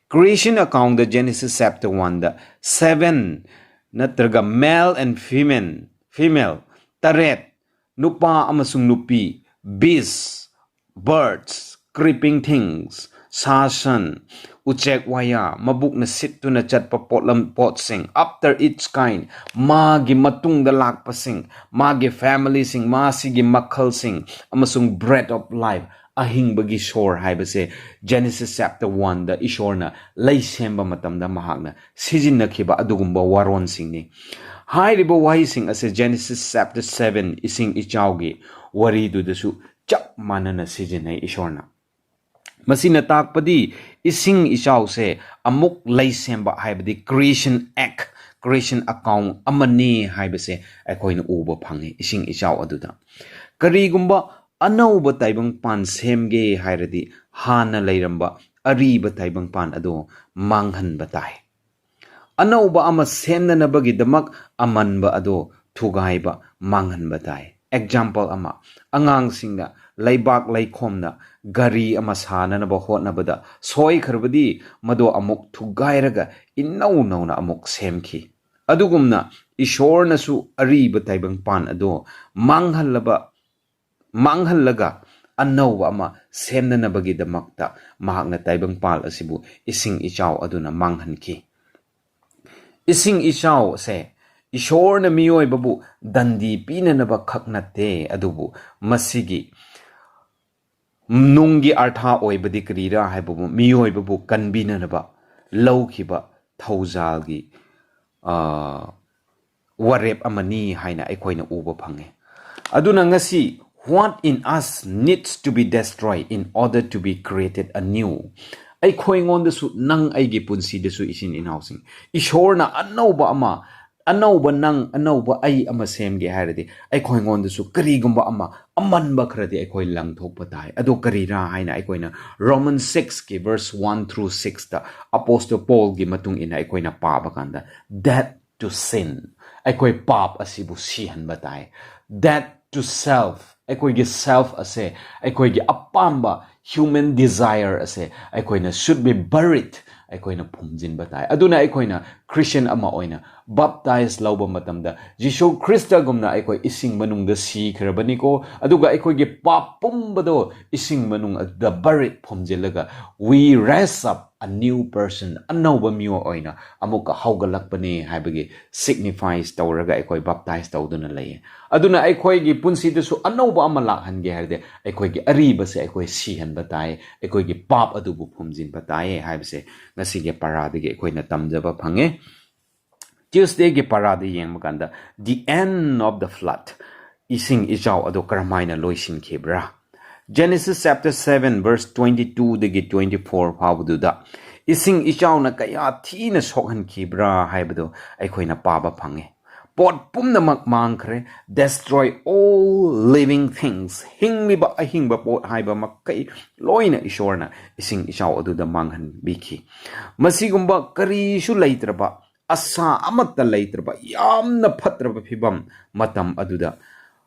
Creation accountꯗ Genesis chapter oneꯗ seven ꯅꯠꯇ꯭ꯔꯒ male and female, female ꯇꯔꯦꯠ ꯅꯨꯄꯥ ꯑꯃꯁꯨꯡ ꯅꯨꯄꯤ, beasts, birds, creeping things, ꯁꯥ ꯁꯟ, ꯎꯆꯦꯛ ꯋꯥꯌꯥ, ꯃꯕꯨꯛꯅ ꯁꯤꯠꯇꯨꯅ ꯆꯠꯄ ꯄꯣꯠꯂꯝ ꯄꯣꯠꯁꯤꯡ, after its kind, ꯃꯥꯒꯤ ꯃꯇꯨꯡꯗ ꯂꯥꯛꯄꯁꯤꯡ, ꯃꯥꯒꯤ familyꯁꯤꯡ, ꯃꯥꯁꯤꯒꯤ ꯃꯈꯜꯁꯤꯡ, ꯑꯃꯁꯨꯡ bread of life, ꯑꯍꯤꯡꯕꯒꯤ ꯁꯣꯔ ꯍꯥꯏꯕꯁꯦ Genesis chapter oneꯗ ꯏꯁꯣꯔꯅ ꯂꯩ ꯁꯦꯝꯕ ꯃꯇꯝꯗ ꯃꯍꯥꯛꯅ ꯁꯤꯖꯤꯟꯅꯈꯤꯕ ꯑꯗꯨꯒꯨꯝꯕ ꯋꯥꯔꯣꯟꯁꯤꯡꯅꯤ꯫ ꯍꯥꯏꯔꯤꯕ ꯋꯥꯍꯩꯁꯤꯡ ꯑꯁꯦ Genesis chapter seven ꯏꯁꯤꯡ ꯏꯆꯥꯎꯒꯤ ꯋꯥꯔꯤꯗꯨꯗꯁꯨ ꯆꯞ ꯃꯥꯟꯅꯅ ꯁꯤꯖꯤꯟꯅꯩ ꯏꯁꯣꯔꯅ꯫ ꯃꯁꯤꯅ ꯇꯥꯛꯄꯗꯤ ꯏꯁꯤꯡ ꯏꯆꯥꯎꯁꯦ ꯑꯃꯨꯛ ꯂꯩ ꯁꯦꯝꯕ ꯍꯥꯏꯕꯗꯤ creation act, creation account ꯑꯃꯅꯤ ꯍꯥꯏꯕꯁꯦ ꯑꯩꯈꯣꯏꯅ ꯎꯕ ꯐꯪꯉꯤ ꯏꯁꯤꯡ ꯏꯆꯥꯎ ꯑꯗꯨꯗ꯫ ꯀꯔꯤꯒꯨꯝꯕ ꯑꯅꯧꯕ ꯇꯥꯏꯕꯪꯄꯥꯟ ꯁꯦꯝꯒꯦ ꯍꯥꯏꯔꯗꯤ ꯍꯥꯟꯅ ꯂꯩꯔꯝꯕ ꯑꯔꯤꯕ ꯇꯥꯏꯕꯪꯄꯥꯟ ꯑꯗꯣ ꯃꯥꯡꯍꯟꯕ ꯇꯥꯏ꯫ ꯑꯅꯧꯕ ꯑꯃ ꯁꯦꯝꯅꯅꯕꯒꯤꯗꯃꯛ ꯑꯃꯟꯕ ꯑꯗꯣ ꯊꯨꯒꯥꯏꯕ, ꯃꯥꯡꯍꯟꯕ ꯇꯥꯏ꯫ Example ꯑꯃ, ꯑꯉꯥꯡꯁꯤꯡꯅ ꯂꯩꯕꯥꯛ ꯂꯩꯈꯣꯝꯅ ꯒꯥꯔꯤ ꯑꯃ ꯁꯥꯅꯅꯕ ꯍꯣꯠꯅꯕꯗ ꯁꯣꯏꯈ꯭ꯔꯕꯗꯤ ꯃꯗꯣ ꯑꯃꯨꯛ ꯊꯨꯒꯥꯏꯔꯒ ꯏꯅꯧ ꯅꯧꯅ ꯑꯃꯨꯛ ꯁꯦꯝꯈꯤ꯫ ꯑꯗꯨꯒꯨꯝꯅ ꯏꯁꯣꯔꯅꯁꯨ ꯑꯔꯤꯕ ꯇꯥꯏꯕꯪꯄꯥꯟ ꯑꯗꯣ ꯃꯥꯡꯍꯜꯂꯕ, ꯃꯥꯡꯍꯜꯂꯒ ꯑꯅꯧꯕ ꯑꯃ ꯁꯦꯝꯅꯅꯕꯒꯤꯗꯃꯛꯇ ꯃꯍꯥꯛꯅ ꯇꯥꯏꯕꯪꯄꯥꯜ ꯑꯁꯤꯕꯨ ꯏꯁꯤꯡ ꯏꯆꯥꯎ ꯑꯗꯨꯅ ꯃꯥꯡꯍꯟꯈꯤ꯫ ꯏꯁꯤꯡ ꯏꯆꯥꯎ ꯑꯁꯦ ꯏꯁꯣꯔꯅ ꯃꯤꯑꯣꯏꯕꯕꯨ ꯗꯟꯗꯤ ꯄꯤꯅꯅꯕ ꯈꯛ ꯅꯠꯇꯦ, ꯑꯗꯨꯕꯨ ꯃꯁꯤꯒꯤ ꯅꯨꯡꯒꯤ ꯑꯔꯊ ꯑꯣꯏꯕꯗꯤ ꯀꯔꯤꯔꯥ ꯍꯥꯏꯕꯕꯨ ꯃꯤꯑꯣꯏꯕꯕꯨ ꯀꯟꯕꯤꯅꯅꯕ ꯂꯧꯈꯤꯕ ꯊꯧꯖꯥꯜꯒꯤ, ꯑ, ꯋꯥꯔꯦꯞ ꯑꯃꯅꯤ ꯍꯥꯏꯅ ꯑꯩꯈꯣꯏꯅ ꯎꯕ ꯐꯪꯉꯤ꯫ ꯑꯗꯨꯅ ꯉꯁꯤ, what in us needs to be destroyed in order to be created anew? ꯑꯩꯈꯣꯏꯉꯣꯟꯗꯁꯨ, ꯅꯪ ꯑꯩꯒꯤ ꯄꯨꯟꯁꯤꯗꯁꯨ, ꯏꯆꯤꯟ ꯏꯅꯥꯎꯁꯤꯡ, ꯏꯁꯣꯔꯅ ꯑꯅꯧꯕ ꯑꯃ, ꯑꯅꯧꯕ ꯅꯪ, ꯑꯅꯧꯕ ꯑꯩ ꯑꯃ ꯁꯦꯝꯒꯦ ꯍꯥꯏꯔꯗꯤ ꯑꯩꯈꯣꯏꯉꯣꯟꯗꯁꯨ ꯀꯔꯤꯒꯨꯝꯕ ꯑꯃ, ꯑꯃꯟꯕ ꯈꯔꯗꯤ ꯑꯩꯈꯣꯏ ꯂꯪꯊꯣꯛꯄ ꯇꯥꯏ꯫ ꯑꯗꯣ ꯀꯔꯤꯔꯥ ꯍꯥꯏꯅ ꯑꯩꯈꯣꯏꯅ Roman sixꯀꯤ verse one through sixꯇ Apostle Paulꯒꯤ ꯃꯇꯨꯡ ꯏꯟꯅ ꯑꯩꯈꯣꯏꯅ ꯄꯥꯕ ꯀꯥꯟꯗ, death to sin, ꯑꯩꯈꯣꯏ ꯄꯥꯞ ꯑꯁꯤꯕꯨ ꯁꯤꯍꯟꯕ ꯇꯥꯏ꯫ Death to self, ꯑꯩꯈꯣꯏꯒꯤ self ꯑꯁꯦ, ꯑꯩꯈꯣꯏꯒꯤ ꯑꯄꯥꯝꯕ human desire ꯑꯁꯦ ꯑꯩꯈꯣꯏꯅ should be buried, ꯑꯩꯈꯣꯏꯅ ꯐꯨꯝꯖꯤꯟꯕ ꯇꯥꯏ꯫ ꯑꯗꯨꯅ ꯑꯩꯈꯣꯏꯅ Christian ꯑꯃ ꯑꯣꯏꯅ baptize ꯂꯧꯕ ꯃꯇꯝꯗ, ꯖꯤꯁꯨ ꯈ꯭ꯔꯤꯁꯇꯒꯨꯝꯅ ꯑꯩꯈꯣꯏ ꯏꯁꯤꯡ ꯃꯅꯨꯡꯗ ꯁꯤꯈ꯭ꯔꯕꯅꯤꯀꯣ, ꯑꯗꯨꯒ ꯑꯩꯈꯣꯏꯒꯤ ꯄꯥꯞ ꯄꯨꯝꯕꯗꯣ ꯏꯁꯤꯡ ꯃꯅꯨꯡ ꯑꯗꯨꯗ buried ꯐꯨꯝꯖꯤꯜꯂꯒ, we raise up a new person, ꯑꯅꯧꯕ ꯃꯤꯑꯣꯏ ꯑꯣꯏꯅ ꯑꯃꯨꯛꯀ ꯍꯧꯒꯠꯂꯛꯄꯅꯦ ꯍꯥꯏꯕꯒꯤ signifies ꯇꯧꯔꯒ ꯑꯩꯈꯣꯏ baptize ꯇꯧꯗꯨꯅ ꯂꯩꯌꯦ꯫ ꯑꯗꯨꯅ ꯑꯩꯈꯣꯏꯒꯤ ꯄꯨꯟꯁꯤꯗꯁꯨ ꯑꯅꯧꯕ ꯑꯃ ꯂꯥꯛꯍꯟꯒꯦ ꯍꯥꯏꯔꯗꯤ, ꯑꯩꯈꯣꯏꯒꯤ ꯑꯔꯤꯕꯁꯦ ꯑꯩꯈꯣꯏ ꯁꯤꯍꯟꯕ ꯇꯥꯏ, ꯑꯩꯈꯣꯏꯒꯤ ꯄꯥꯞ ꯑꯗꯨꯕꯨ ꯐꯨꯝꯖꯤꯟꯕ ꯇꯥꯏ ꯍꯥꯏꯕꯁꯦ ꯉꯁꯤꯒꯤ ꯄꯔꯥꯗꯒꯤ ꯑꯩꯈꯣꯏꯅ ꯇꯝꯖꯕ ꯐꯪꯉꯦ꯫ Tuesdayꯒꯤ ꯄꯔꯥꯗ ꯌꯦꯡꯕ ꯀꯥꯟꯗ, the end of the flood, ꯏꯁꯤꯡ ꯏꯆꯥꯎ ꯑꯗꯨ ꯀꯔꯝꯍꯥꯏꯅ ꯂꯣꯏꯁꯤꯟꯈꯤꯕ꯭ꯔꯥ? Genesis chapter seven verse twenty twoꯗꯒꯤ twenty four ꯐꯥꯎꯕꯗꯨꯗ ꯏꯁꯤꯡ ꯏꯆꯥꯎꯅ ꯀꯌꯥ ꯊꯤꯅ ꯁꯣꯛꯍꯟꯈꯤꯕ꯭ꯔꯥ ꯍꯥꯏꯕꯗꯨ ꯑꯩꯈꯣꯏꯅ ꯄꯥꯕ ꯐꯪꯉꯤ꯫ ꯄꯣꯠ ꯄꯨꯝꯅꯃꯛ ꯃꯥꯡꯈ꯭ꯔꯦ, destroy all living things, ꯍꯤꯡꯂꯤꯕ ꯑꯍꯤꯡꯕ ꯄꯣꯠ ꯍꯥꯏꯕ ꯃꯈꯩ ꯂꯣꯏꯅ ꯏꯁꯣꯔꯅ ꯏꯁꯤꯡ ꯏꯆꯥꯎ ꯑꯗꯨꯗ ꯃꯥꯡꯍꯟꯕꯤꯈꯤ꯫ ꯃꯁꯤꯒꯨꯝꯕ ꯀꯔꯤꯁꯨ ꯂꯩꯇ꯭ꯔꯕ, ꯑꯁꯥ ꯑꯃꯠꯇ ꯂꯩꯇ꯭ꯔꯕ, ꯌꯥꯝꯅ ꯐꯠꯇ꯭ꯔꯕ ꯐꯤꯕꯝ ꯃꯇꯝ ꯑꯗꯨꯗ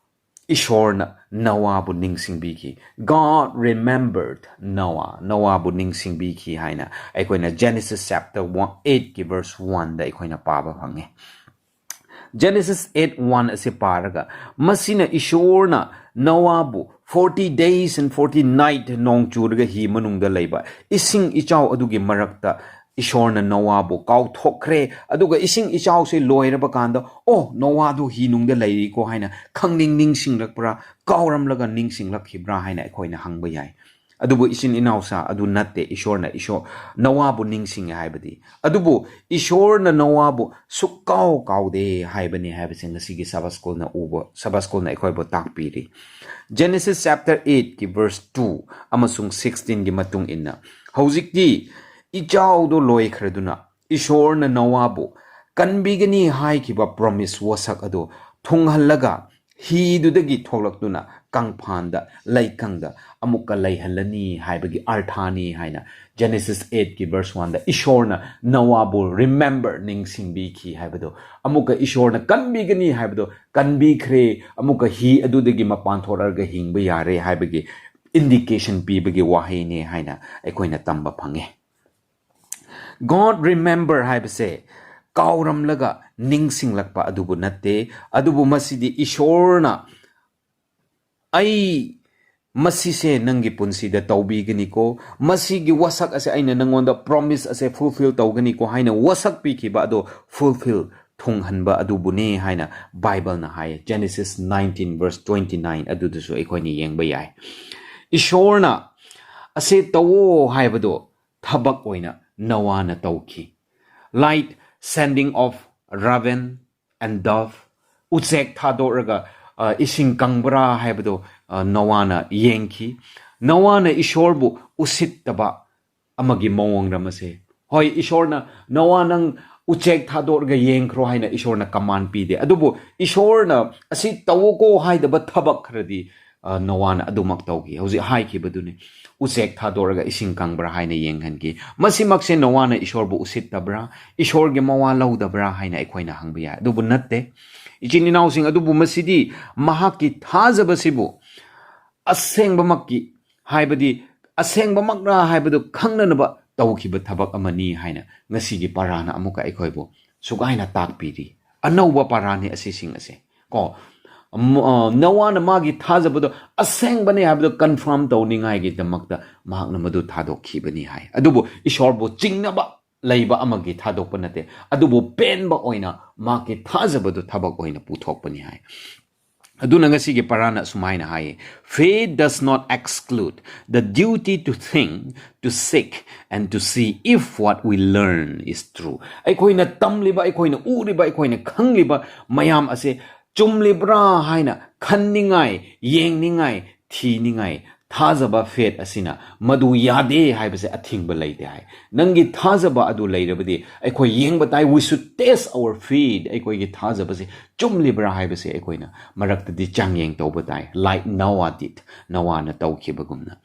ꯏꯁꯣꯔꯅ ꯅꯣꯋꯥꯕꯨ ꯅꯤꯡꯁꯤꯡꯕꯤꯈꯤ꯫ God remembered Noah, ꯅꯣꯋꯥꯕꯨ ꯅꯤꯡꯁꯤꯡꯕꯤꯈꯤ ꯍꯥꯏꯅ ꯑꯩꯈꯣꯏꯅ Genesis chapter eightꯀꯤ verse oneꯗ ꯑꯩꯈꯣꯏꯅ ꯄꯥꯕ ꯐꯪꯉꯤ꯫ Genesis eight one ꯑꯁꯤ ꯄꯥꯔꯒ, ꯃꯁꯤꯅ ꯏꯁꯣꯔꯅ ꯅꯣꯋꯥꯕꯨ forty days and forty night ꯅꯣꯡ ꯆꯨꯔꯒ ꯍꯤ ꯃꯅꯨꯡꯗ ꯂꯩꯕ ꯏꯁꯤꯡ ꯏꯆꯥꯎ ꯑꯗꯨꯒꯤ ꯃꯔꯛꯇ ꯏꯁꯣꯔꯅ ꯅꯣꯋꯥꯕꯨ ꯀꯥꯎꯊꯣꯛꯈ꯭ꯔꯦ, ꯑꯗꯨꯒ ꯏꯁꯤꯡ ꯏꯆꯥꯎꯁꯦ ꯂꯣꯏꯔꯕ ꯀꯥꯟꯗ, "ꯑꯣ, ꯅꯣꯋꯥꯗꯨ ꯍꯤ ꯅꯨꯡꯗ ꯂꯩꯔꯤꯀꯣ" ꯍꯥꯏꯅ ꯈꯪꯅꯤꯡ ꯅꯤꯡꯁꯤꯡꯂꯛꯄ꯭ꯔꯥ, ꯀꯥꯎꯔꯝꯂꯒ ꯅꯤꯡꯁꯤꯡꯂꯛꯈꯤꯕ꯭ꯔꯥ ꯍꯥꯏꯅ ꯑꯩꯈꯣꯏꯅ ꯍꯪꯕ ꯌꯥꯏ꯫ ꯑꯗꯨꯕꯨ ꯏꯆꯤꯟ ꯏꯅꯥꯎꯁꯥ ꯑꯗꯨ ꯅꯠꯇꯦ ꯏꯁꯣꯔꯅ ꯏꯁꯣꯔ ꯅꯣꯋꯥꯕꯨ ꯅꯤꯡꯁꯤꯡꯉꯦ ꯍꯥꯏꯕꯗꯤ꯫ ꯑꯗꯨꯕꯨ ꯏꯁꯣꯔꯅ ꯅꯣꯋꯥꯕꯨ ꯁꯨꯛꯀꯥꯎ ꯀꯥꯎꯗꯦ ꯍꯥꯏꯕꯅꯤ ꯍꯥꯏꯕꯁꯦ ꯉꯁꯤꯒꯤ Sabbath Schoolꯅ ꯎꯕ, Sabbath Schoolꯅ ꯑꯩꯈꯣꯏꯕꯨ ꯇꯥꯛꯄꯤꯔꯤ꯫ Genesis chapter eightꯀꯤ verse two ꯑꯃꯁꯨꯡ sixteenꯒꯤ ꯃꯇꯨꯡ ꯏꯟꯅ, ꯍꯧꯖꯤꯛꯇꯤ ꯏꯆꯥꯎꯗꯣ ꯂꯣꯏꯈ꯭ꯔꯗꯨꯅ ꯏꯁꯣꯔꯅ ꯅꯣꯋꯥꯕꯨ ꯀꯟꯕꯤꯒꯅꯤ ꯍꯥꯏꯈꯤꯕ promise ꯋꯥꯁꯛ ꯑꯗꯨ ꯊꯨꯡꯍꯜꯂꯒ, ꯍꯤꯗꯨꯗꯒꯤ ꯊꯣꯛꯂꯛꯇꯨꯅ ꯀꯪꯐꯥꯟꯗ, ꯂꯩꯀꯪꯗ ꯑꯃꯨꯛꯀ ꯂꯩꯍꯜꯂꯅꯤ ꯍꯥꯏꯕꯒꯤ ꯑꯔꯊꯥꯅꯤ ꯍꯥꯏꯅ Genesis eightꯀꯤ verse oneꯗ ꯏꯁꯣꯔꯅ ꯅꯣꯋꯥꯕꯨ remember, ꯅꯤꯡꯁꯤꯡꯕꯤꯈꯤ ꯍꯥꯏꯕꯗꯣ, ꯑꯃꯨꯛꯀ ꯏꯁꯣꯔꯅ ꯀꯟꯕꯤꯒꯅꯤ ꯍꯥꯏꯕꯗꯣ ꯀꯟꯕꯤꯈ꯭ꯔꯦ, ꯑꯃꯨꯛꯀ ꯍꯤ ꯑꯗꯨꯗꯒꯤ ꯃꯄꯥꯟ ꯊꯣꯔꯛꯑꯒ ꯍꯤꯡꯕ ꯌꯥꯔꯦ ꯍꯥꯏꯕꯒꯤ indication ꯄꯤꯕꯒꯤ ꯋꯥꯍꯩꯅꯦ ꯍꯥꯏꯅ ꯑꯩꯈꯣꯏꯅ ꯇꯝꯕ ꯐꯪꯉꯦ꯫ God remember ꯍꯥꯏꯕꯁꯦ ꯀꯥꯎꯔꯝꯂꯒ ꯅꯤꯡꯁꯤꯡꯂꯛꯄ ꯑꯗꯨꯕꯨ ꯅꯠꯇꯦ꯫ ꯑꯗꯨꯕꯨ ꯃꯁꯤꯗꯤ ꯏꯁꯣꯔꯅ, "ꯑꯩ ꯃꯁꯤꯁꯦ ꯅꯪꯒꯤ ꯄꯨꯟꯁꯤꯗ ꯇꯧꯕꯤꯒꯅꯤꯀꯣ, ꯃꯁꯤꯒꯤ ꯋꯥꯁꯛ ꯑꯁꯦ ꯑꯩꯅ ꯅꯪꯉꯣꯟꯗ ꯄ꯭ꯔꯣꯃꯤꯁ ꯑꯁꯦ ꯐꯨꯜꯐꯤꯜ ꯇꯧꯒꯅꯤꯀꯣ" ꯍꯥꯏꯅ ꯋꯥꯁꯛ ꯄꯤꯈꯤꯕ ꯑꯗꯣ ꯐꯨꯜꯐꯤꯜ ꯊꯨꯡꯍꯟꯕ ꯑꯗꯨꯕꯨꯅꯦ ꯍꯥꯏꯅ ꯕꯥꯏꯕꯜꯅ ꯍꯥꯏꯌꯦ꯫ Genesis nineteen verse twenty nine ꯑꯗꯨꯗꯁꯨ ꯑꯩꯈꯣꯏꯅ ꯌꯦꯡꯕ ꯌꯥꯏ꯫ ꯏꯁꯣꯔꯅ ꯑꯁꯤ ꯇꯧꯋꯣ ꯍꯥꯏꯕꯗꯣ ꯊꯕꯛ ꯑꯣꯏꯅ ꯅꯣꯋꯥꯅ ꯇꯧꯈꯤ꯫ Light, sending of raven and dove, ꯎꯆꯦꯛ ꯊꯥꯗꯣꯛꯂꯒ, ꯑ, ꯏꯁꯤꯡ ꯀꯪꯕ꯭ꯔꯥ ꯍꯥꯏꯕꯗꯣ, ꯑ, ꯅꯣꯋꯥꯅ ꯌꯦꯡꯈꯤ꯫ ꯅꯣꯋꯥꯅ ꯏꯁꯣꯔꯕꯨ ꯎꯁꯤꯠꯇꯕ ꯑꯃꯒꯤ ꯃꯑꯣꯡꯔ ꯃꯁꯦ? ꯍꯣꯏ, ꯏꯁꯣꯔꯅ, "ꯅꯣꯋꯥ, ꯅꯪ ꯎꯆꯦꯛ ꯊꯥꯗꯣꯛꯂꯒ ꯌꯦꯡꯈ꯭ꯔꯣ" ꯍꯥꯏꯅ ꯏꯁꯣꯔꯅ ꯀꯃꯥꯟ ꯄꯤꯗꯦ꯫ ꯑꯗꯨꯕꯨ ꯏꯁꯣꯔꯅ "ꯑꯁꯤ ꯇꯧꯋꯣꯀꯣ" ꯍꯥꯏꯗꯕ ꯊꯕꯛ ꯈꯔꯗꯤ, ꯑ, ꯅꯣꯋꯥꯅ ꯑꯗꯨꯃꯛ ꯇꯧꯈꯤ꯫ ꯍꯧꯖꯤꯛ ꯍꯥꯏꯈꯤꯕꯗꯨꯅꯤ, ꯎꯆꯦꯛ ꯊꯥꯗꯣꯛꯂꯒ ꯏꯁꯤꯡ ꯀꯪꯕ꯭ꯔꯥ ꯍꯥꯏꯅ ꯌꯦꯡꯍꯟꯈꯤ꯫ ꯃꯁꯤꯃꯛꯁꯦ ꯅꯣꯋꯥꯅ ꯏꯁꯣꯔꯕꯨ ꯎꯁꯤꯠꯇꯕ꯭ꯔꯥ? ꯏꯁꯣꯔꯒꯤ ꯃꯋꯥ ꯂꯧꯗꯕ꯭ꯔꯥ ꯍꯥꯏꯅ ꯑꯩꯈꯣꯏꯅ ꯍꯪꯕ ꯌꯥꯏ꯫ ꯑꯗꯨꯕꯨ ꯅꯠꯇꯦ꯫ ꯏꯆꯤꯟ ꯏꯅꯥꯎꯁꯤꯡ, ꯑꯗꯨꯕꯨ ꯃꯁꯤꯗꯤ ꯃꯍꯥꯛꯀꯤ ꯊꯥꯖꯕꯁꯤꯕꯨ ꯑꯁꯦꯡꯕꯃꯛꯀꯤ, ꯍꯥꯏꯕꯗꯤ ꯑꯁꯦꯡꯕꯃꯛꯔꯥ ꯍꯥꯏꯕꯗꯨ ꯈꯪꯅꯅꯕ ꯇꯧꯈꯤꯕ ꯊꯕꯛ ꯑꯃꯅꯤ ꯍꯥꯏꯅ ꯉꯁꯤꯒꯤ ꯄꯔꯥꯅ ꯑꯃꯨꯛꯀ ꯑꯩꯈꯣꯏꯕꯨ ꯁꯨꯒꯥꯏꯅ ꯇꯥꯛꯄꯤꯔꯤ꯫ ꯑꯅꯧꯕ ꯄꯔꯥꯅꯤ ꯑꯁꯤꯁꯤꯡ ꯑꯁꯦ꯫ ꯀꯣ, ꯃ-, ꯑ, ꯅꯣꯋꯥꯅ ꯃꯥꯒꯤ ꯊꯥꯖꯕꯗꯣ ꯑꯁꯦꯡꯕꯅꯦ ꯍꯥꯏꯕꯗꯣ ꯀꯟꯐꯥꯔꯝ ꯇꯧꯅꯤꯡꯉꯥꯏꯒꯤꯗꯃꯛꯇ ꯃꯍꯥꯛꯅ ꯃꯗꯨ ꯊꯥꯗꯣꯛꯈꯤꯕꯅꯤ ꯍꯥꯏ꯫ ꯑꯗꯨꯕꯨ ꯏꯁꯣꯔꯕꯨ ꯆꯤꯡꯅꯕ ꯂꯩꯕ ꯑꯃꯒꯤ ꯊꯥꯗꯣꯛꯄ ꯅꯠꯇꯦ, ꯑꯗꯨꯕꯨ ꯄꯦꯟꯕ ꯑꯣꯏꯅ ꯃꯍꯥꯛꯀꯤ ꯊꯥꯖꯕꯗꯨ ꯊꯕꯛ ꯑꯣꯏꯅ ꯄꯨꯊꯣꯛꯄꯅꯤ ꯍꯥꯏ꯫ ꯑꯗꯨꯅ ꯉꯁꯤꯒꯤ ꯄꯔꯥꯅ ꯑꯁꯨꯃꯥꯏꯅ ꯍꯥꯏꯌꯦ, "Faith does not exclude the duty to think, to seek, and to see if what we learn is true." ꯑꯩꯈꯣꯏꯅ ꯇꯝꯂꯤꯕ, ꯑꯩꯈꯣꯏꯅ ꯎꯔꯤꯕ, ꯑꯩꯈꯣꯏꯅ ꯈꯪꯂꯤꯕ ꯃꯌꯥꯝ ꯑꯁꯦ ꯆꯨꯝꯂꯤꯕ꯭ꯔꯥ ꯍꯥꯏꯅ ꯈꯟꯅꯤꯡꯉꯥꯏ, ꯌꯦꯡꯅꯤꯡꯉꯥꯏ, ꯊꯤꯅꯤꯡꯉꯥꯏ꯫ ꯊꯥꯖꯕ, ꯐꯦꯠ ꯑꯁꯤꯅ ꯃꯗꯨ ꯌꯥꯗꯦ ꯍꯥꯏꯕꯁꯦ ꯑꯊꯤꯡꯕ ꯂꯩꯇꯦ ꯍꯥꯏ꯫ ꯅꯪꯒꯤ ꯊꯥꯖꯕ ꯑꯗꯨ ꯂꯩꯔꯕꯗꯤ ꯑꯩꯈꯣꯏ ꯌꯦꯡꯕ ꯇꯥꯏ, we should test our faith, ꯑꯩꯈꯣꯏꯒꯤ ꯊꯥꯖꯕꯁꯦ ꯆꯨꯝꯂꯤꯕ꯭ꯔꯥ ꯍꯥꯏꯕꯁꯦ ꯑꯩꯈꯣꯏꯅ ꯃꯔꯛꯇꯗꯤ ꯆꯥꯡꯌꯦꯡ ꯇꯧꯕ ꯇꯥꯏ, like Noah did, ꯅꯣꯋꯥꯅ ꯇꯧꯈꯤꯕꯒꯨꯝꯅ꯫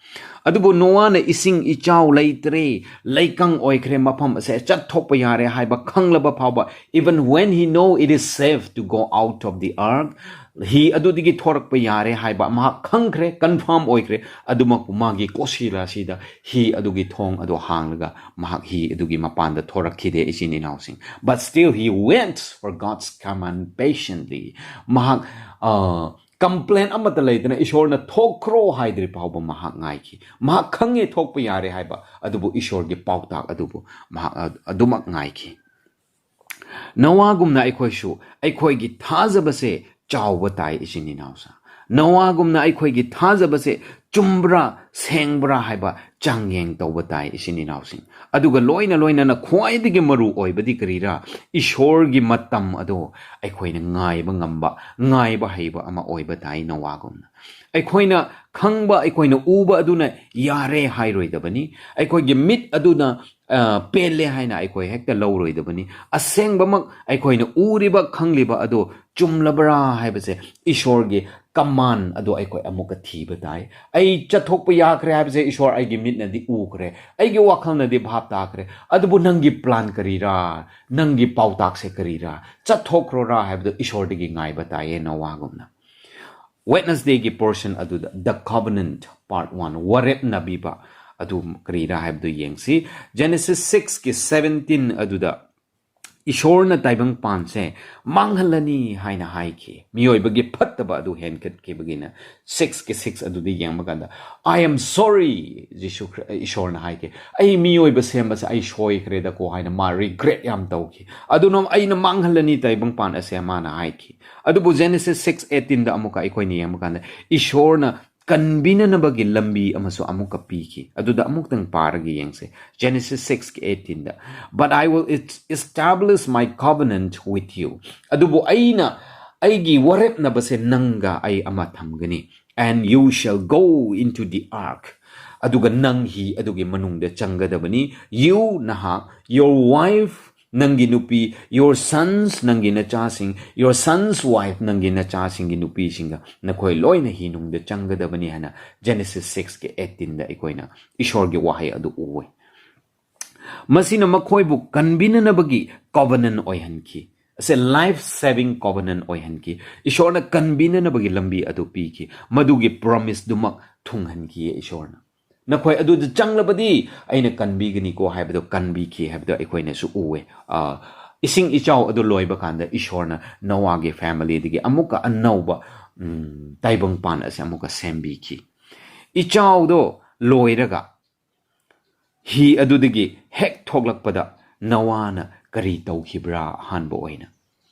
ꯑꯗꯨꯕꯨ ꯅꯣꯋꯥꯅ ꯏꯁꯤꯡ ꯏꯆꯥꯎ ꯂꯩꯇ꯭ꯔꯦ, ꯂꯩꯀꯪ ꯑꯣꯏꯈ꯭ꯔꯦ, ꯃꯐꯝ ꯑꯁꯦ ꯆꯠꯊꯣꯛꯄ ꯌꯥꯔꯦ ꯍꯥꯏꯕ ꯈꯪꯂꯕ ꯐꯥꯎꯕ, even when he know it is safe to go out of the ark, ꯍꯤ ꯑꯗꯨꯗꯒꯤ ꯊꯣꯔꯛꯄ ꯌꯥꯔꯦ ꯍꯥꯏꯕ ꯃꯍꯥꯛ ꯈꯪꯈ꯭ꯔꯦ, confirm ꯑꯣꯏꯈ꯭ꯔꯦ꯫ ꯑꯗꯨꯃꯛꯄꯨ ꯃꯥꯒꯤ ꯀꯣꯁꯤꯂꯥ ꯑꯁꯤꯗ ꯍꯤ ꯑꯗꯨꯒꯤ ꯊꯣꯡ ꯑꯗꯨ ꯍꯥꯡꯂꯒ ꯃꯍꯥꯛ ꯍꯤ ꯑꯗꯨꯒꯤ ꯃꯄꯥꯟꯗ ꯊꯣꯔꯛꯈꯤꯗꯦ, ꯏꯆꯤꯟ ꯏꯅꯥꯎꯁꯤꯡ꯫ But still he went for God's command patiently. ꯃꯍꯥꯛ ꯑ, complain ꯑꯃꯠꯇ ꯂꯩꯇꯅ ꯏꯁꯣꯔꯅ ꯊꯣꯛꯈ꯭ꯔꯣ ꯍꯥꯏꯗ꯭ꯔꯤ ꯐꯥꯎꯕ ꯃꯍꯥꯛ ꯉꯥꯏꯈꯤ꯫ ꯃꯍꯥꯛ ꯈꯪꯉꯦ ꯊꯣꯛꯄ ꯌꯥꯔꯦ ꯍꯥꯏꯕ, ꯑꯗꯨꯕꯨ ꯏꯁꯣꯔꯒꯤ ꯄꯥꯎꯇꯥꯛ ꯑꯗꯨꯕꯨ ꯃꯍꯥꯛ ꯑ-, ꯑꯗꯨꯃꯛ ꯉꯥꯏꯈꯤ꯫ ꯅꯣꯋꯥꯒꯨꯝꯅ ꯑꯩꯈꯣꯏꯁꯨ ꯑꯩꯈꯣꯏꯒꯤ ꯊꯥꯖꯕꯁꯦ ꯆꯥꯎꯕ ꯇꯥꯏ, ꯏꯆꯤꯟ ꯏꯅꯥꯎꯁꯥ꯫ ꯅꯣꯋꯥꯒꯨꯝꯅ ꯑꯩꯈꯣꯏꯒꯤ ꯊꯥꯖꯕꯁꯦ ꯆꯨꯝꯕ꯭ꯔꯥ, ꯁꯦꯡꯕ꯭ꯔꯥ ꯍꯥꯏꯕ ꯆꯥꯡꯌꯦꯡ ꯇꯧꯕ ꯇꯥꯏ, ꯏꯆꯤꯟ ꯏꯅꯥꯎꯁꯤꯡ꯫ ꯑꯗꯨꯒ ꯂꯣꯏꯅ ꯂꯣꯏꯅꯅ ꯈ꯭ꯋꯥꯏꯗꯒꯤ ꯃꯔꯨ ꯑꯣꯏꯕꯗꯤ ꯀꯔꯤꯔꯥ? ꯏꯁꯣꯔꯒꯤ ꯃꯇꯝ ꯑꯗꯣ ꯑꯩꯈꯣꯏꯅ ꯉꯥꯏꯕ ꯉꯝꯕ, ꯉꯥꯏꯕ ꯍꯩꯕ ꯑꯃ ꯑꯣꯏꯕ ꯇꯥꯏ ꯅꯣꯋꯥꯒꯨꯝꯅ꯫ ꯑꯩꯈꯣꯏꯅ ꯈꯪꯕ, ꯑꯩꯈꯣꯏꯅ ꯎꯕ ꯑꯗꯨꯅ ꯌꯥꯔꯦ ꯍꯥꯏꯔꯣꯏꯗꯕꯅꯤ꯫ ꯑꯩꯈꯣꯏꯒꯤ ꯃꯤꯠ ꯑꯗꯨꯅ, ꯑ, ꯄꯦꯜꯂꯦ ꯍꯥꯏꯅ ꯑꯩꯈꯣꯏ ꯍꯦꯛꯇ ꯂꯧꯔꯣꯏꯗꯕꯅꯤ꯫ ꯑꯁꯦꯡꯕꯃꯛ ꯑꯩꯈꯣꯏꯅ ꯎꯔꯤꯕ, ꯈꯪꯂꯤꯕ ꯑꯗꯨ ꯆꯨꯝꯂꯕ꯭ꯔꯥ ꯍꯥꯏꯕꯁꯦ ꯏꯁꯣꯔꯒꯤ command ꯑꯗꯨ ꯑꯩꯈꯣꯏ ꯑꯃꯨꯛꯀ ꯊꯤꯕ ꯇꯥꯏ꯫ ꯑꯩ ꯆꯠꯊꯣꯛꯄ ꯌꯥꯈ꯭ꯔꯦ ꯍꯥꯏꯕꯁꯦ ꯏꯁꯣꯔ ꯑꯩꯒꯤ ꯃꯤꯠꯅꯗꯤ ꯎꯈ꯭ꯔꯦ, ꯑꯩꯒꯤ ꯋꯥꯈꯜꯅꯗꯤ ꯚꯥꯞ ꯇꯥꯈ꯭ꯔꯦ, ꯑꯗꯨꯕꯨ ꯅꯪꯒꯤ plan ꯀꯔꯤꯔꯥ? ꯅꯪꯒꯤ ꯄꯥꯎꯇꯥꯛꯁꯦ ꯀꯔꯤꯔꯥ? ꯆꯠꯊꯣꯛꯈ꯭ꯔꯣꯔꯥ ꯍꯥꯏꯕꯗꯨ ꯏꯁꯣꯔꯗꯒꯤ ꯉꯥꯏꯕ ꯇꯥꯏꯌꯦ ꯅꯣꯋꯥꯒꯨꯝꯅ꯫ Wednesdayꯒꯤ portion ꯑꯗꯨꯗ The Covenant part one, ꯋꯥꯔꯦꯞꯅꯕꯤꯕ ꯑꯗꯨ ꯀꯔꯤꯔꯥ ꯍꯥꯏꯕꯗꯨ ꯌꯦꯡꯁꯤ꯫ Genesis sixꯀꯤ seventeen ꯑꯗꯨꯗ ꯏꯁꯣꯔꯅ ꯇꯥꯏꯕꯪꯄꯥꯟꯁꯦ ꯃꯥꯡꯍꯜꯂꯅꯤ ꯍꯥꯏꯅ ꯍꯥꯏꯈꯤ꯫ ꯃꯤꯑꯣꯏꯕꯒꯤ ꯐꯠꯇꯕ ꯑꯗꯨ ꯍꯦꯟꯒꯠꯈꯤꯕꯒꯤꯅ sixꯀꯤ six ꯑꯗꯨꯗꯤ ꯌꯦꯡꯕ ꯀꯥꯟꯗ, "I am sorry," ꯖꯤꯁꯨ ꯈ꯭ꯔꯤ-, ꯏꯁꯣꯔꯅ ꯍꯥꯏꯈꯤ, "ꯑꯩ ꯃꯤꯑꯣꯏꯕ ꯁꯦꯝꯕꯁꯦ ꯑꯩ ꯁꯣꯏꯈ꯭ꯔꯦꯗꯀꯣ" ꯍꯥꯏꯅ ꯃꯥ regret ꯌꯥꯝ ꯇꯧꯈꯤ꯫ "ꯑꯗꯨꯅ ꯑꯩꯅ ꯃꯥꯡꯍꯜꯂꯅꯤ ꯇꯥꯏꯕꯪꯄꯥꯟ ꯑꯁꯦ" ꯃꯥꯅ ꯍꯥꯏꯈꯤ꯫ ꯑꯗꯨꯕꯨ Genesis six eighteenꯗ ꯑꯃꯨꯛꯀ ꯑꯩꯈꯣꯏꯅ ꯌꯦꯡꯕ ꯀꯥꯟꯗ ꯏꯁꯣꯔꯅ ꯀꯟꯕꯤꯅꯅꯕꯒꯤ ꯂꯝꯕꯤ ꯑꯃꯁꯨ ꯑꯃꯨꯛꯀ ꯄꯤꯈꯤ꯫ ꯑꯗꯨꯗ ꯑꯃꯨꯛꯇꯪ ꯄꯥꯔꯒ ꯌꯦꯡꯁꯦ꯫ Genesis sixꯀꯤ eighteenꯗ, "But I will est-, establish my covenant with you." ꯑꯗꯨꯕꯨ ꯑꯩꯅ ꯑꯩꯒꯤ ꯋꯥꯔꯦꯞꯅꯕꯁꯦ ꯅꯪꯒ ꯑꯩ ꯑꯃ ꯊꯝꯒꯅꯤ꯫ "And you shall go into the ark." ꯑꯗꯨꯒ ꯅꯪ ꯍꯤ ꯑꯗꯨꯒꯤ ꯃꯅꯨꯡꯗ ꯆꯪꯒꯗꯕꯅꯤ꯫ You, ꯅꯍꯥꯛ, your wife, ꯅꯪꯒꯤ ꯅꯨꯄꯤ, your sons, ꯅꯪꯒꯤ ꯅꯆꯥꯁꯤꯡ, your sons' wife, ꯅꯪꯒꯤ ꯅꯆꯥꯁꯤꯡꯒꯤ ꯅꯨꯄꯤꯁꯤꯡꯒ ꯅꯈꯣꯏ ꯂꯣꯏꯅ ꯍꯤꯅꯨꯡꯗ ꯆꯪꯒꯗꯕꯅꯤ ꯍꯥꯏꯅ Genesis sixꯀꯤ eighteenꯗ ꯑꯩꯈꯣꯏꯅ ꯏꯁꯣꯔꯒꯤ ꯋꯥꯍꯩ ꯑꯗꯨ ꯎꯋꯦ꯫ ꯃꯁꯤꯅ ꯃꯈꯣꯏꯕꯨ ꯀꯟꯕꯤꯅꯅꯕꯒꯤ covenant ꯑꯣꯏꯍꯟꯈꯤ꯫ ꯑꯁꯦ life saving covenant ꯑꯣꯏꯍꯟꯈꯤ꯫ ꯏꯁꯣꯔꯅ ꯀꯟꯕꯤꯅꯅꯕꯒꯤ ꯂꯝꯕꯤ ꯑꯗꯨ ꯄꯤꯈꯤ꯫ ꯃꯗꯨꯒꯤ promiseꯗꯨꯃꯛ ꯊꯨꯡꯍꯟꯈꯤꯌꯦ ꯏꯁꯣꯔꯅ꯫ "ꯅꯈꯣꯏ ꯑꯗꯨꯗ ꯆꯪꯂꯕꯗꯤ ꯑꯩꯅ ꯀꯟꯕꯤꯒꯅꯤꯀꯣ" ꯍꯥꯏꯕꯗꯣ ꯀꯟꯕꯤꯈꯤ ꯍꯥꯏꯕꯗꯣ ꯑꯩꯈꯣꯏꯅꯁꯨ ꯎꯋꯦ꯫ ꯑ, ꯏꯁꯤꯡ ꯏꯆꯥꯎ ꯑꯗꯨ ꯂꯣꯏꯕ ꯀꯥꯟꯗ ꯏꯁꯣꯔꯅ ꯅꯣꯋꯥꯒꯤ familyꯗꯒꯤ ꯑꯃꯨꯛꯀ ꯑꯅꯧꯕ, ꯎꯝ, ꯇꯥꯏꯕꯪꯄꯥꯟ ꯑꯁꯤ ꯑꯃꯨꯛꯀ ꯁꯦꯝꯕꯤꯈꯤ꯫ ꯏꯆꯥꯎꯗꯣ ꯂꯣꯏꯔꯒ ꯍꯤ ꯑꯗꯨꯗꯒꯤ ꯍꯦꯛ ꯊꯣꯛꯂꯛꯄꯗ ꯅꯣꯋꯥꯅ ꯀꯔꯤ ꯇꯧꯈꯤꯕ꯭ꯔꯥ? ꯑꯍꯥꯟꯕ ꯑꯣꯏꯅ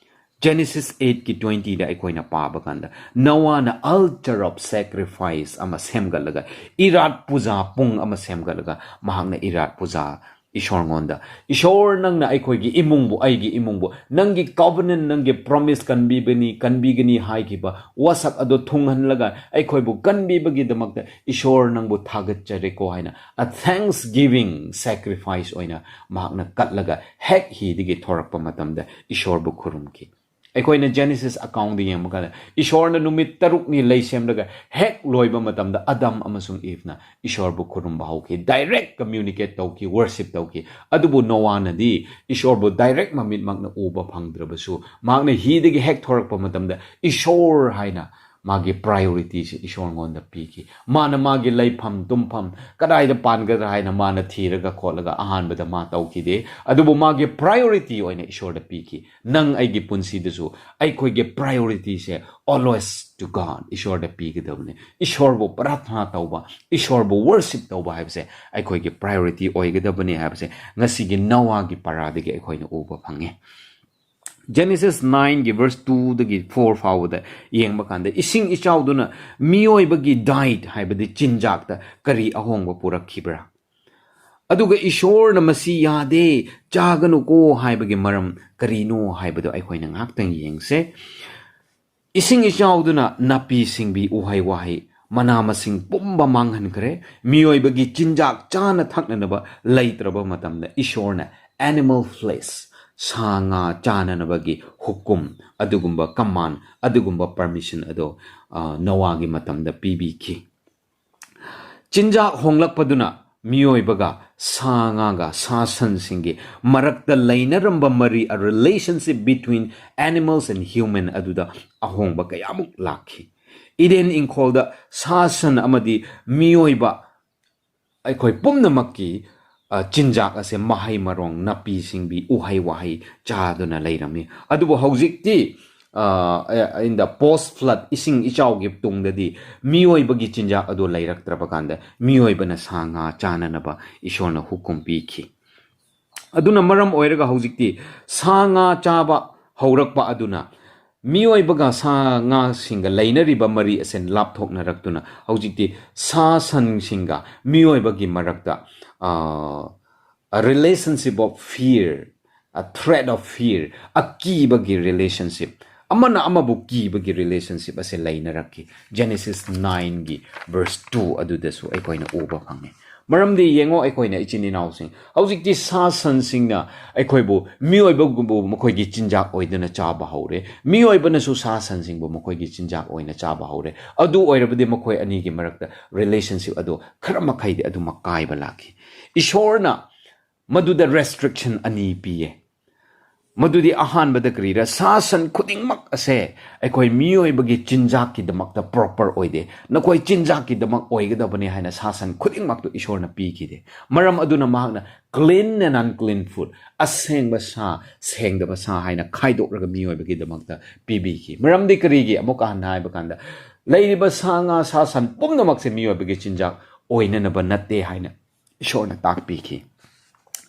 Genesis eightꯀꯤ twentyꯗ ꯑꯩꯈꯣꯏꯅ ꯄꯥꯕ ꯀꯥꯟꯗ, ꯅꯣꯋꯥꯅ altar of sacrifice ꯑꯃ ꯁꯦꯝꯒꯠꯂꯒ, ꯏꯔꯥꯠ ꯄꯨꯖꯥ ꯄꯨꯡ ꯑꯃ ꯁꯦꯝꯒꯠꯂꯒ, ꯃꯍꯥꯛꯅ ꯏꯔꯥꯠ ꯄꯨꯖꯥ ꯏꯁꯣꯔꯉꯣꯟꯗ, "ꯏꯁꯣꯔ, ꯅꯪꯅ ꯑꯩꯈꯣꯏꯒꯤ ꯏꯃꯨꯡꯕꯨ, ꯑꯩꯒꯤ ꯏꯃꯨꯡꯕꯨ, ꯅꯪꯒꯤ covenant, ꯅꯪꯒꯤ promise ꯀꯟꯕꯤꯕꯅꯤ, ꯀꯟꯕꯤꯒꯅꯤ ꯍꯥꯏꯈꯤꯕ ꯋꯥꯁꯛ ꯑꯗꯨ ꯊꯨꯡꯍꯜꯂꯒ ꯑꯩꯈꯣꯏꯕꯨ ꯀꯟꯕꯤꯕꯒꯤꯗꯃꯛꯇ ꯏꯁꯣꯔ, ꯅꯪꯕꯨ ꯊꯥꯒꯠꯆꯔꯦꯀꯣ" ꯍꯥꯏꯅ a thanksgiving sacrifice ꯑꯣꯏꯅ ꯃꯍꯥꯛꯅ ꯀꯠꯂꯒ ꯍꯦꯛ ꯍꯤꯗꯒꯤ ꯊꯣꯔꯛꯄ ꯃꯇꯝꯗ ꯏꯁꯣꯔꯕꯨ ꯈꯨꯔꯨꯝꯈꯤ꯫ ꯑꯩꯈꯣꯏꯅ Genesis accountꯗ ꯌꯦꯡꯕ ꯀꯥꯟꯗ, ꯏꯁꯣꯔꯅ ꯅꯨꯃꯤꯠ ꯇꯔꯨꯛꯅꯤ ꯂꯩ ꯁꯦꯝꯂꯒ ꯍꯦꯛ ꯂꯣꯏꯕ ꯃꯇꯝꯗ ꯑꯗꯝ ꯑꯃꯁꯨꯡ ꯏꯚꯅ ꯏꯁꯣꯔꯕꯨ ꯈꯨꯔꯨꯝꯕ ꯍꯧꯈꯤ꯫ Direct communicate ꯇꯧꯈꯤ, worship ꯇꯧꯈꯤ꯫ ꯑꯗꯨꯕꯨ ꯅꯣꯋꯥꯅꯗꯤ ꯏꯁꯣꯔꯕꯨ direct ꯃꯃꯤꯠꯃꯛꯅ ꯎꯕ ꯐꯪꯗ꯭ꯔꯕꯁꯨ, ꯃꯍꯥꯛꯅ ꯍꯤꯗꯒꯤ ꯍꯦꯛ ꯊꯣꯔꯛꯄ ꯃꯇꯝꯗ ꯏꯁꯣꯔ ꯍꯥꯏꯅ ꯃꯥꯒꯤ priorityꯁꯦ ꯏꯁꯣꯔꯉꯣꯟꯗ ꯄꯤꯈꯤ꯫ ꯃꯥꯅ ꯃꯥꯒꯤ ꯂꯩꯐꯝ ꯇꯨꯝꯐꯝ ꯀꯗꯥꯏꯗ ꯄꯥꯟꯒꯗ꯭ꯔꯥ ꯍꯥꯏꯅ ꯃꯥꯅ ꯊꯤꯔꯒ ꯈꯣꯠꯂꯒ ꯑꯍꯥꯟꯕꯗ ꯃꯥ ꯇꯧꯈꯤꯗꯦ꯫ ꯑꯗꯨꯕꯨ ꯃꯥꯒꯤ priority ꯑꯣꯏꯅ ꯏꯁꯣꯔꯗ ꯄꯤꯈꯤ꯫ ꯅꯪ ꯑꯩꯒꯤ ꯄꯨꯟꯁꯤꯗꯁꯨ ꯑꯩꯈꯣꯏꯒꯤ priorityꯁꯦ always to God, ꯏꯁꯣꯔꯗ ꯄꯤꯒꯗꯕꯅꯤ꯫ ꯏꯁꯣꯔꯕꯨ ꯄ꯭ꯔꯥꯊꯅꯥ ꯇꯧꯕ, ꯏꯁꯣꯔꯕꯨ worship ꯇꯧꯕ ꯍꯥꯏꯕꯁꯦ ꯑꯩꯈꯣꯏꯒꯤ priority ꯑꯣꯏꯒꯗꯕꯅꯤ ꯍꯥꯏꯕꯁꯦ ꯉꯁꯤꯒꯤ ꯅꯣꯋꯥꯒꯤ ꯄꯔꯥꯗꯒꯤ ꯑꯩꯈꯣꯏꯅ ꯎꯕ ꯐꯪꯉꯦ꯫ Genesis nineꯒꯤ verse twoꯗꯒꯤ four ꯐꯥꯎꯕꯗ ꯌꯦꯡꯕ ꯀꯥꯟꯗ, ꯏꯁꯤꯡ ꯏꯆꯥꯎꯗꯨꯅ ꯃꯤꯑꯣꯏꯕꯒꯤ diet ꯍꯥꯏꯕꯗꯤ ꯆꯤꯟꯖꯥꯛꯇ ꯀꯔꯤ ꯑꯍꯣꯡꯕ ꯄꯨꯔꯛꯈꯤꯕ꯭ꯔꯥ? ꯑꯗꯨꯒ ꯏꯁꯣꯔꯅ ꯃꯁꯤ ꯌꯥꯗꯦ, ꯆꯥꯒꯅꯨꯀꯣ ꯍꯥꯏꯕꯒꯤ ꯃꯔꯝ ꯀꯔꯤꯅꯣ ꯍꯥꯏꯕꯗꯣ ꯑꯩꯈꯣꯏꯅ ꯉꯥꯏꯍꯥꯛꯇꯪ ꯌꯦꯡꯁꯦ꯫ ꯏꯁꯤꯡ ꯏꯆꯥꯎꯗꯨꯅ ꯅꯥꯄꯤ ꯁꯤꯡꯕꯤ, ꯎꯍꯩ ꯋꯥꯍꯩ, ꯃꯅꯥ ꯃꯁꯤꯡ ꯄꯨꯝꯕ ꯃꯥꯡꯍꯟꯈ꯭ꯔꯦ꯫ ꯃꯤꯑꯣꯏꯕꯒꯤ ꯆꯤꯟꯖꯥꯛ ꯆꯥꯅ ꯊꯛꯅꯅꯕ ꯂꯩꯇ꯭ꯔꯕ ꯃꯇꯝꯗ ꯏꯁꯣꯔꯅ animal flesh, ꯁꯥ ꯉꯥ ꯆꯥꯅꯅꯕꯒꯤ ꯍꯨꯀꯨꯝ, ꯑꯗꯨꯒꯨꯝꯕ command, ꯑꯗꯨꯒꯨꯝꯕ permission ꯑꯗꯣ, ꯑ, ꯅꯣꯋꯥꯒꯤ ꯃꯇꯝꯗ ꯄꯤꯕꯤꯈꯤ꯫ ꯆꯤꯟꯖꯥꯛ ꯍꯣꯡꯂꯛꯄꯗꯨꯅ ꯃꯤꯑꯣꯏꯕꯒ ꯁꯥ ꯉꯥꯒ ꯁꯥ ꯁꯟꯁꯤꯡꯒꯤ ꯃꯔꯛꯇ ꯂꯩꯅꯔꯝꯕ ꯃꯔꯤ, a relationship between animals and human, ꯑꯗꯨꯗ ꯑꯍꯣꯡꯕ ꯀꯌꯥꯃꯨꯛ ꯂꯥꯛꯈꯤ꯫ ꯏꯗꯦꯟ ꯏꯪꯈꯣꯜꯗ ꯁꯥ ꯁꯟ ꯑꯃꯗꯤ ꯃꯤꯑꯣꯏꯕ ꯑꯩꯈꯣꯏ ꯄꯨꯝꯅꯃꯛꯀꯤ, ꯑ, ꯆꯤꯟꯖꯥꯛ ꯑꯁꯦ ꯃꯍꯩ ꯃꯔꯣꯡ, ꯅꯥꯄꯤ ꯁꯤꯡꯕꯤ, ꯎꯍꯩ ꯋꯥꯍꯩ ꯆꯥꯗꯨꯅ ꯂꯩꯔꯝꯃꯤ꯫ ꯑꯗꯨꯕꯨ ꯍꯧꯖꯤꯛꯇꯤ, ꯑ, in the post flood, ꯏꯁꯤꯡ ꯏꯆꯥꯎꯒꯤ ꯇꯨꯡꯗꯗꯤ ꯃꯤꯑꯣꯏꯕꯒꯤ ꯆꯤꯟꯖꯥꯛ ꯑꯗꯨ ꯂꯩꯔꯛꯇ꯭ꯔꯕ ꯀꯥꯟꯗ ꯃꯤꯑꯣꯏꯕꯅ ꯁꯥ ꯉꯥ ꯆꯥꯅꯅꯕ ꯏꯁꯣꯔꯅ ꯍꯨꯀꯨꯝ ꯄꯤꯈꯤ꯫ ꯑꯗꯨꯅ ꯃꯔꯝ ꯑꯣꯏꯔꯒ ꯍꯧꯖꯤꯛꯇꯤ ꯁꯥ ꯉꯥ ꯆꯥꯕ ꯍꯧꯔꯛꯄ ꯑꯗꯨꯅ ꯃꯤꯑꯣꯏꯕꯒ ꯁꯥ ꯉꯥꯁꯤꯡꯒ ꯂꯩꯅꯔꯤꯕ ꯃꯔꯤ ꯑꯁꯤ ꯂꯥꯞꯊꯣꯛꯅꯔꯛꯇꯨꯅ ꯍꯧꯖꯤꯛꯇꯤ ꯁꯥ ꯁꯟꯁꯤꯡꯒ ꯃꯤꯑꯣꯏꯕꯒꯤ ꯃꯔꯛꯇ, ꯑ, a relationship of fear, a threat of fear, ꯑꯀꯤꯕꯒꯤ relationship, ꯑꯃꯅ ꯑꯃꯕꯨ ꯀꯤꯕꯒꯤ relationship ꯑꯁꯦ ꯂꯩꯅꯔꯛꯈꯤ꯫ Genesis nineꯒꯤ verse two ꯑꯗꯨꯗꯁꯨ ꯑꯩꯈꯣꯏꯅ ꯎꯕ ꯐꯪꯉꯤ꯫ ꯃꯔꯝꯗꯤ ꯌꯦꯡꯉꯣ, ꯑꯩꯈꯣꯏꯅ ꯏꯆꯤꯟ ꯏꯅꯥꯎꯁꯤꯡ, ꯍꯧꯖꯤꯛꯇꯤ ꯁꯥ ꯁꯟꯁꯤꯡꯅ ꯑꯩꯈꯣꯏꯕꯨ, ꯃꯤꯑꯣꯏꯕꯕꯨ ꯃꯈꯣꯏꯒꯤ ꯆꯤꯟꯖꯥꯛ ꯑꯣꯏꯗꯨꯅ ꯆꯥꯕ ꯍꯧꯔꯦ, ꯃꯤꯑꯣꯏꯕꯅꯁꯨ ꯁꯥ ꯁꯟꯁꯤꯡꯕꯨ ꯃꯈꯣꯏꯒꯤ ꯆꯤꯟꯖꯥꯛ ꯑꯣꯏꯅ ꯆꯥꯕ ꯍꯧꯔꯦ꯫ ꯑꯗꯨ ꯑꯣꯏꯔꯕꯗꯤ ꯃꯈꯣꯏ ꯑꯅꯤꯒꯤ ꯃꯔꯛꯇ relationship ꯑꯗꯨ ꯈꯔ ꯃꯈꯩꯗꯤ ꯑꯗꯨꯃꯛ ꯀꯥꯏꯕ ꯂꯥꯛꯈꯤ꯫ ꯏꯁꯣꯔꯅ ꯃꯗꯨꯗ restriction ꯑꯅꯤ ꯄꯤꯌꯦ꯫ ꯃꯗꯨꯗꯤ ꯑꯍꯥꯟꯕꯗ ꯀꯔꯤꯔ? ꯁꯥ ꯁꯟ ꯈꯨꯗꯤꯡꯃꯛ ꯑꯁꯦ ꯑꯩꯈꯣꯏ ꯃꯤꯑꯣꯏꯕꯒꯤ ꯆꯤꯟꯖꯥꯛꯀꯤꯗꯃꯛꯇ proper ꯑꯣꯏꯗꯦ꯫ ꯅꯈꯣꯏ ꯆꯤꯟꯖꯥꯛꯀꯤꯗꯃꯛ ꯑꯣꯏꯒꯗꯕꯅꯤ ꯍꯥꯏꯅ ꯁꯥ ꯁꯟ ꯈꯨꯗꯤꯡꯃꯛꯇꯨ ꯏꯁꯣꯔꯅ ꯄꯤꯈꯤꯗꯦ꯫ ꯃꯔꯝ ꯑꯗꯨꯅ ꯃꯍꯥꯛꯅ clean and unclean food, ꯑꯁꯦꯡꯕ ꯁꯥ, ꯁꯦꯡꯗꯕ ꯁꯥ ꯍꯥꯏꯅ ꯈꯥꯏꯗꯣꯛꯂꯒ ꯃꯤꯑꯣꯏꯕꯒꯤꯗꯃꯛꯇ ꯄꯤꯕꯤꯈꯤ꯫ ꯃꯔꯝꯗꯤ ꯀꯔꯤꯒꯤ? ꯑꯃꯨꯛꯀ ꯍꯟꯅ ꯍꯥꯏꯕ ꯀꯥꯟꯗ, ꯂꯩꯔꯤꯕ ꯁꯥ ꯉꯥ, ꯁꯥ ꯁꯟ ꯄꯨꯝꯅꯃꯛꯁꯦ ꯃꯤꯑꯣꯏꯕꯒꯤ ꯆꯤꯟꯖꯥꯛ ꯑꯣꯏꯅꯅꯕ ꯅꯠꯇꯦ ꯍꯥꯏꯅ ꯏꯁꯣꯔꯅ ꯇꯥꯛꯄꯤꯈꯤ꯫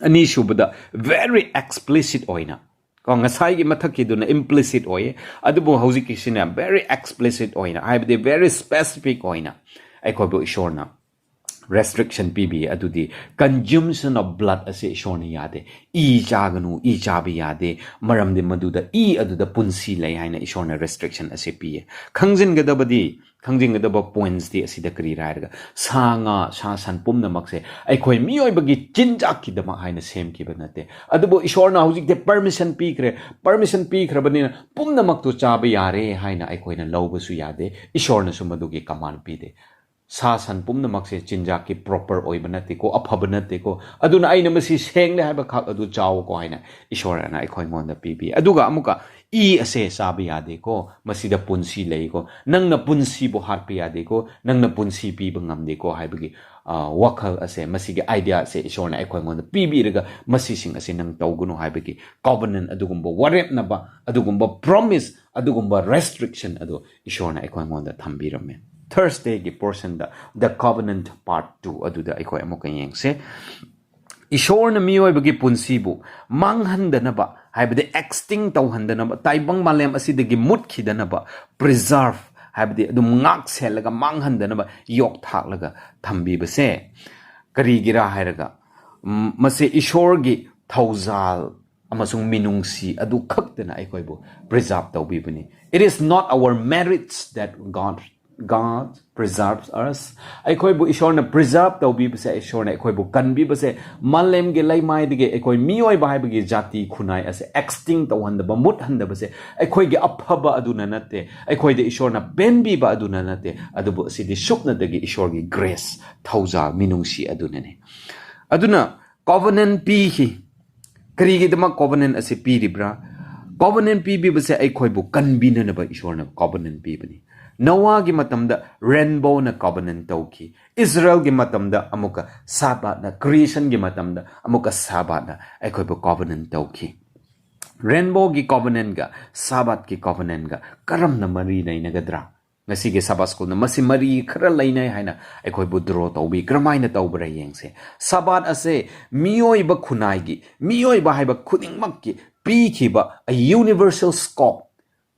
ꯑꯅꯤꯁꯨꯕꯗ, very explicit ꯑꯣꯏꯅ, ꯀꯣ, ꯉꯁꯥꯏꯒꯤ ꯃꯊꯛꯀꯤꯗꯨꯅ implicit ꯑꯣꯏꯌꯦ, ꯑꯗꯨꯕꯨ ꯍꯧꯖꯤꯛꯀꯤꯁꯤꯅ very explicit ꯑꯣꯏꯅ, ꯍꯥꯏꯕꯗꯤ very specific ꯑꯣꯏꯅ ꯑꯩꯈꯣꯏꯕꯨ ꯏꯁꯣꯔꯅ restriction ꯄꯤꯕꯤ꯫ ꯑꯗꯨꯗꯤ consumption of blood ꯑꯁꯤ ꯏꯁꯣꯔꯅ ꯌꯥꯗꯦ꯫ ꯏ ꯆꯥꯒꯅꯨ, ꯏ ꯆꯥꯕ ꯌꯥꯗꯦ, ꯃꯔꯝꯗꯤ ꯃꯗꯨꯗ, ꯏ ꯑꯗꯨꯗ ꯄꯨꯟꯁꯤ ꯂꯩ ꯍꯥꯏꯅ ꯏꯁꯣꯔꯅ restriction ꯑꯁꯤ ꯄꯤꯌꯦ꯫ ꯈꯪꯖꯤꯟꯒꯗꯕꯗꯤ, ꯈꯪꯖꯤꯟꯒꯗꯕ pointsꯇꯤ ꯑꯁꯤꯗ ꯀꯔꯤꯔꯥ ꯍꯥꯏꯔꯒ, ꯁꯥ ꯉꯥ, ꯁꯥ ꯁꯟ ꯄꯨꯝꯅꯃꯛꯁꯦ ꯑꯩꯈꯣꯏ ꯃꯤꯑꯣꯏꯕꯒꯤ ꯆꯤꯟꯖꯥꯛꯀꯤꯗꯃꯛ ꯍꯥꯏꯅ ꯁꯦꯝꯈꯤꯕ ꯅꯠꯇꯦ꯫ ꯑꯗꯨꯕꯨ ꯏꯁꯣꯔꯅ ꯍꯧꯖꯤꯛꯇꯤ permission ꯄꯤꯈ꯭ꯔꯦ꯫ Permission ꯄꯤꯈ꯭ꯔꯕꯅꯤꯅ ꯄꯨꯝꯅꯃꯛꯇꯨ ꯆꯥꯕ ꯌꯥꯔꯦ ꯍꯥꯏꯅ ꯑꯩꯈꯣꯏꯅ ꯂꯧꯕꯁꯨ ꯌꯥꯗꯦ꯫ ꯏꯁꯣꯔꯅꯁꯨ ꯃꯗꯨꯒꯤ command ꯄꯤꯗꯦ꯫ ꯁꯥ ꯁꯟ ꯄꯨꯝꯅꯃꯛꯁꯦ ꯆꯤꯟꯖꯥꯛꯀꯤ proper ꯑꯣꯏꯕ ꯅꯠꯇꯦꯀꯣ, ꯑꯐꯕ ꯅꯠꯇꯦꯀꯣ, ꯑꯗꯨꯅ ꯑꯩꯅ ꯃꯁꯤ ꯁꯦꯡꯂꯦ ꯍꯥꯏꯕ ꯈꯛ ꯑꯗꯨ ꯆꯥꯎꯀꯣ ꯍꯥꯏꯅ ꯏꯁꯣꯔꯅ ꯑꯩꯈꯣꯏꯉꯣꯟꯗ ꯄꯤꯕꯤ꯫ ꯑꯗꯨꯒ ꯑꯃꯨꯛꯀ ꯏ ꯑꯁꯦ ꯆꯥꯕ ꯌꯥꯗꯦꯀꯣ, ꯃꯁꯤꯗ ꯄꯨꯟꯁꯤ ꯂꯩꯀꯣ, ꯅꯪꯅ ꯄꯨꯟꯁꯤꯕꯨ ꯍꯥꯠꯄ ꯌꯥꯗꯦꯀꯣ, ꯅꯪꯅ ꯄꯨꯟꯁꯤ ꯄꯤꯕ ꯉꯝꯗꯦꯀꯣ ꯍꯥꯏꯕꯒꯤ, ꯑ, ꯋꯥꯈꯜ ꯑꯁꯦ, ꯃꯁꯤꯒꯤ idea ꯑꯁꯦ ꯏꯁꯣꯔꯅ ꯑꯩꯈꯣꯏꯉꯣꯟꯗ ꯄꯤꯕꯤꯔꯒ, ꯃꯁꯤꯁꯤꯡ ꯑꯁꯤ ꯅꯪ ꯇꯧꯒꯅꯨ ꯍꯥꯏꯕꯒꯤ covenant, ꯑꯗꯨꯒꯨꯝꯕ ꯋꯥꯔꯦꯞꯅꯕ, ꯑꯗꯨꯒꯨꯝꯕ promise, ꯑꯗꯨꯒꯨꯝꯕ restriction ꯑꯗꯨ ꯏꯁꯣꯔꯅ ꯑꯩꯈꯣꯏꯉꯣꯟꯗ ꯊꯝꯕꯤꯔꯝꯃꯦ꯫ Thursdayꯒꯤ portionꯗ, The Covenant Part Two ꯑꯗꯨꯗ ꯑꯩꯈꯣꯏ ꯑꯃꯨꯛꯀ ꯌꯦꯡꯁꯦ꯫ ꯏꯁꯣꯔꯅ ꯃꯤꯑꯣꯏꯕꯒꯤ ꯄꯨꯟꯁꯤꯕꯨ ꯃꯥꯡꯍꯟꯗꯅꯕ, ꯍꯥꯏꯕꯗꯤ extinct ꯇꯧꯍꯟꯗꯅꯕ, ꯇꯥꯏꯕꯪ ꯃꯥꯂꯦꯝ ꯑꯁꯤꯗꯒꯤ ꯃꯨꯠꯈꯤꯗꯅꯕ, preserve, ꯍꯥꯏꯕꯗꯤ ꯑꯗꯨꯝ ꯉꯥꯛ ꯁꯦꯜꯂꯒ ꯃꯥꯡꯍꯟꯗꯅꯕ ꯌꯣꯛꯊꯥꯛꯂꯒ ꯊꯝꯕꯤꯕꯁꯦ ꯀꯔꯤꯒꯤꯔꯥ ꯍꯥꯏꯔꯒ, ꯎꯝ, ꯃꯁꯤ ꯏꯁꯣꯔꯒꯤ ꯊꯧꯖꯥꯜ ꯑꯃꯁꯨꯡ ꯃꯤꯅꯨꯡꯁꯤ ꯑꯗꯨ ꯈꯛꯇꯅ ꯑꯩꯈꯣꯏꯕꯨ preserve ꯇꯧꯕꯤꯕꯅꯤ꯫ It is not our merits that God, God preserves us. ꯑꯩꯈꯣꯏꯕꯨ ꯏꯁꯣꯔꯅ preserve ꯇꯧꯕꯤꯕꯁꯦ, ꯏꯁꯣꯔꯅ ꯑꯩꯈꯣꯏꯕꯨ ꯀꯟꯕꯤꯕꯁꯦ, ꯃꯥꯂꯦꯝꯒꯤ ꯂꯩꯃꯥꯏꯗꯒꯤ ꯑꯩꯈꯣꯏ ꯃꯤꯑꯣꯏꯕ ꯍꯥꯏꯕꯒꯤ ꯖꯥꯇꯤ ꯈꯨꯟꯅꯥꯏ ꯑꯁꯦ extinct ꯇꯧꯍꯟꯗꯕ, ꯃꯨꯠꯍꯟꯗꯕꯁꯦ ꯑꯩꯈꯣꯏꯒꯤ ꯑꯐꯕ ꯑꯗꯨꯅ ꯅꯠꯇꯦ, ꯑꯩꯈꯣꯏꯗ ꯏꯁꯣꯔꯅ ꯄꯦꯟꯕꯤꯕ ꯑꯗꯨꯅ ꯅꯠꯇꯦ, ꯑꯗꯨꯕꯨ ꯑꯁꯤꯗꯤ ꯁꯨꯞꯅꯇꯒꯤ ꯏꯁꯣꯔꯒꯤ grace, ꯊꯧꯖꯥꯜ, ꯃꯤꯅꯨꯡꯁꯤ ꯑꯗꯨꯅꯅꯤ꯫ ꯑꯗꯨꯅ covenant ꯄꯤꯈꯤ꯫ ꯀꯔꯤꯒꯤꯗꯃꯛ covenant ꯑꯁꯤ ꯄꯤꯔꯤꯕ꯭ꯔꯥ? Covenant ꯄꯤꯕꯤꯕꯁꯦ ꯑꯩꯈꯣꯏꯕꯨ ꯀꯟꯕꯤꯅꯅꯕ ꯏꯁꯣꯔꯅ covenant ꯄꯤꯕꯅꯤ꯫ ꯅꯣꯋꯥꯒꯤ ꯃꯇꯝꯗ rainbowꯅ covenant ꯇꯧꯈꯤ꯫ ꯏꯁꯔꯥꯌꯦꯜꯒꯤ ꯃꯇꯝꯗ ꯑꯃꯨꯛꯀ Sabbathꯅ, creationꯒꯤ ꯃꯇꯝꯗ ꯑꯃꯨꯛꯀ Sabbathꯅ ꯑꯩꯈꯣꯏꯕꯨ covenant ꯇꯧꯈꯤ꯫ Rainbowꯒꯤ covenantꯒ Sabbathꯀꯤ covenantꯒ ꯀꯔꯝꯅ ꯃꯔꯤ ꯂꯩꯅꯒꯗ꯭ꯔꯥ? ꯉꯁꯤꯒꯤ Sabbath Schoolꯅ ꯃꯁꯤ ꯃꯔꯤ ꯈꯔ ꯂꯩꯅꯩ ꯍꯥꯏꯅ ꯑꯩꯈꯣꯏꯕꯨ draw ꯇꯧꯕꯤ꯫ ꯀꯔꯝꯍꯥꯏꯅ ꯇꯧꯕ꯭ꯔꯥ ꯌꯦꯡꯁꯦ꯫ Sabbath ꯑꯁꯦ ꯃꯤꯑꯣꯏꯕ ꯈꯨꯟꯅꯥꯏꯒꯤ, ꯃꯤꯑꯣꯏꯕ ꯍꯥꯏꯕ ꯈꯨꯗꯤꯡꯃꯛꯀꯤ ꯄꯤꯈꯤꯕ a universal scope,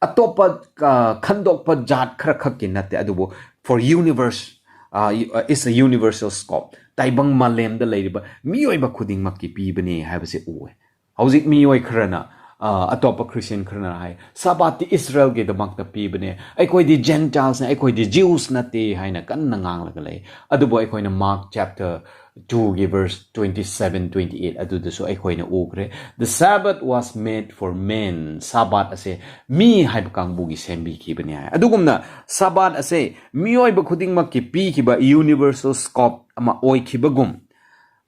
ꯑꯇꯣꯞꯄ, ꯑ, ꯈꯟꯗꯣꯛꯄ ꯖꯥꯠ ꯈꯔ ꯈꯛꯀꯤ ꯅꯠꯇꯦ, ꯑꯗꯨꯕꯨ for universe, ꯑ, is a universal scope, ꯇꯥꯏꯕꯪ ꯃꯥꯂꯦꯝꯗ ꯂꯩꯔꯤꯕ ꯃꯤꯑꯣꯏꯕ ꯈꯨꯗꯤꯡꯃꯛꯀꯤ ꯄꯤꯕꯅꯤ ꯍꯥꯏꯕꯁꯦ ꯎꯑꯦ꯫ ꯍꯧꯖꯤꯛ ꯃꯤꯑꯣꯏ ꯈꯔꯅ, ꯑ, ꯑꯇꯣꯞꯄ ꯈ꯭ꯔꯤꯁꯇꯤꯌꯟ ꯈꯔꯅ ꯍꯥꯏ, "ꯁꯥꯕꯥꯠꯇꯤ ꯏꯁꯔꯥꯌꯦꯜꯒꯤꯗꯃꯛꯇ ꯄꯤꯕꯅꯦ, ꯑꯩꯈꯣꯏꯗꯤ Gentiles ꯅꯦ, ꯑꯩꯈꯣꯏꯗꯤ Jews ꯅꯠꯇꯦ" ꯍꯥꯏꯅ ꯀꯟꯅ ꯉꯥꯡꯂꯒ ꯂꯩ꯫ ꯑꯗꯨꯕꯨ ꯑꯩꯈꯣꯏꯅ Mark chapter two ꯒꯤ verse twenty seven, twenty eight ꯑꯗꯨꯗꯁꯨ ꯑꯩꯈꯣꯏꯅ ꯎꯈ꯭ꯔꯦ, "The Sabbath was made for men." ꯁꯥꯕꯥꯠ ꯑꯁꯦ ꯃꯤ ꯍꯥꯏꯕ ꯀꯥꯡꯕꯨꯒꯤ ꯁꯦꯝꯕꯤꯈꯤꯕꯅꯤ ꯍꯥꯏ꯫ ꯑꯗꯨꯒꯨꯝꯅ ꯁꯥꯕꯥꯠ ꯑꯁꯦ ꯃꯤꯑꯣꯏꯕ ꯈꯨꯗꯤꯡꯃꯛꯀꯤ ꯄꯤꯈꯤꯕ universal scope ꯑꯃ ꯑꯣꯏꯈꯤꯕꯒꯨꯝ,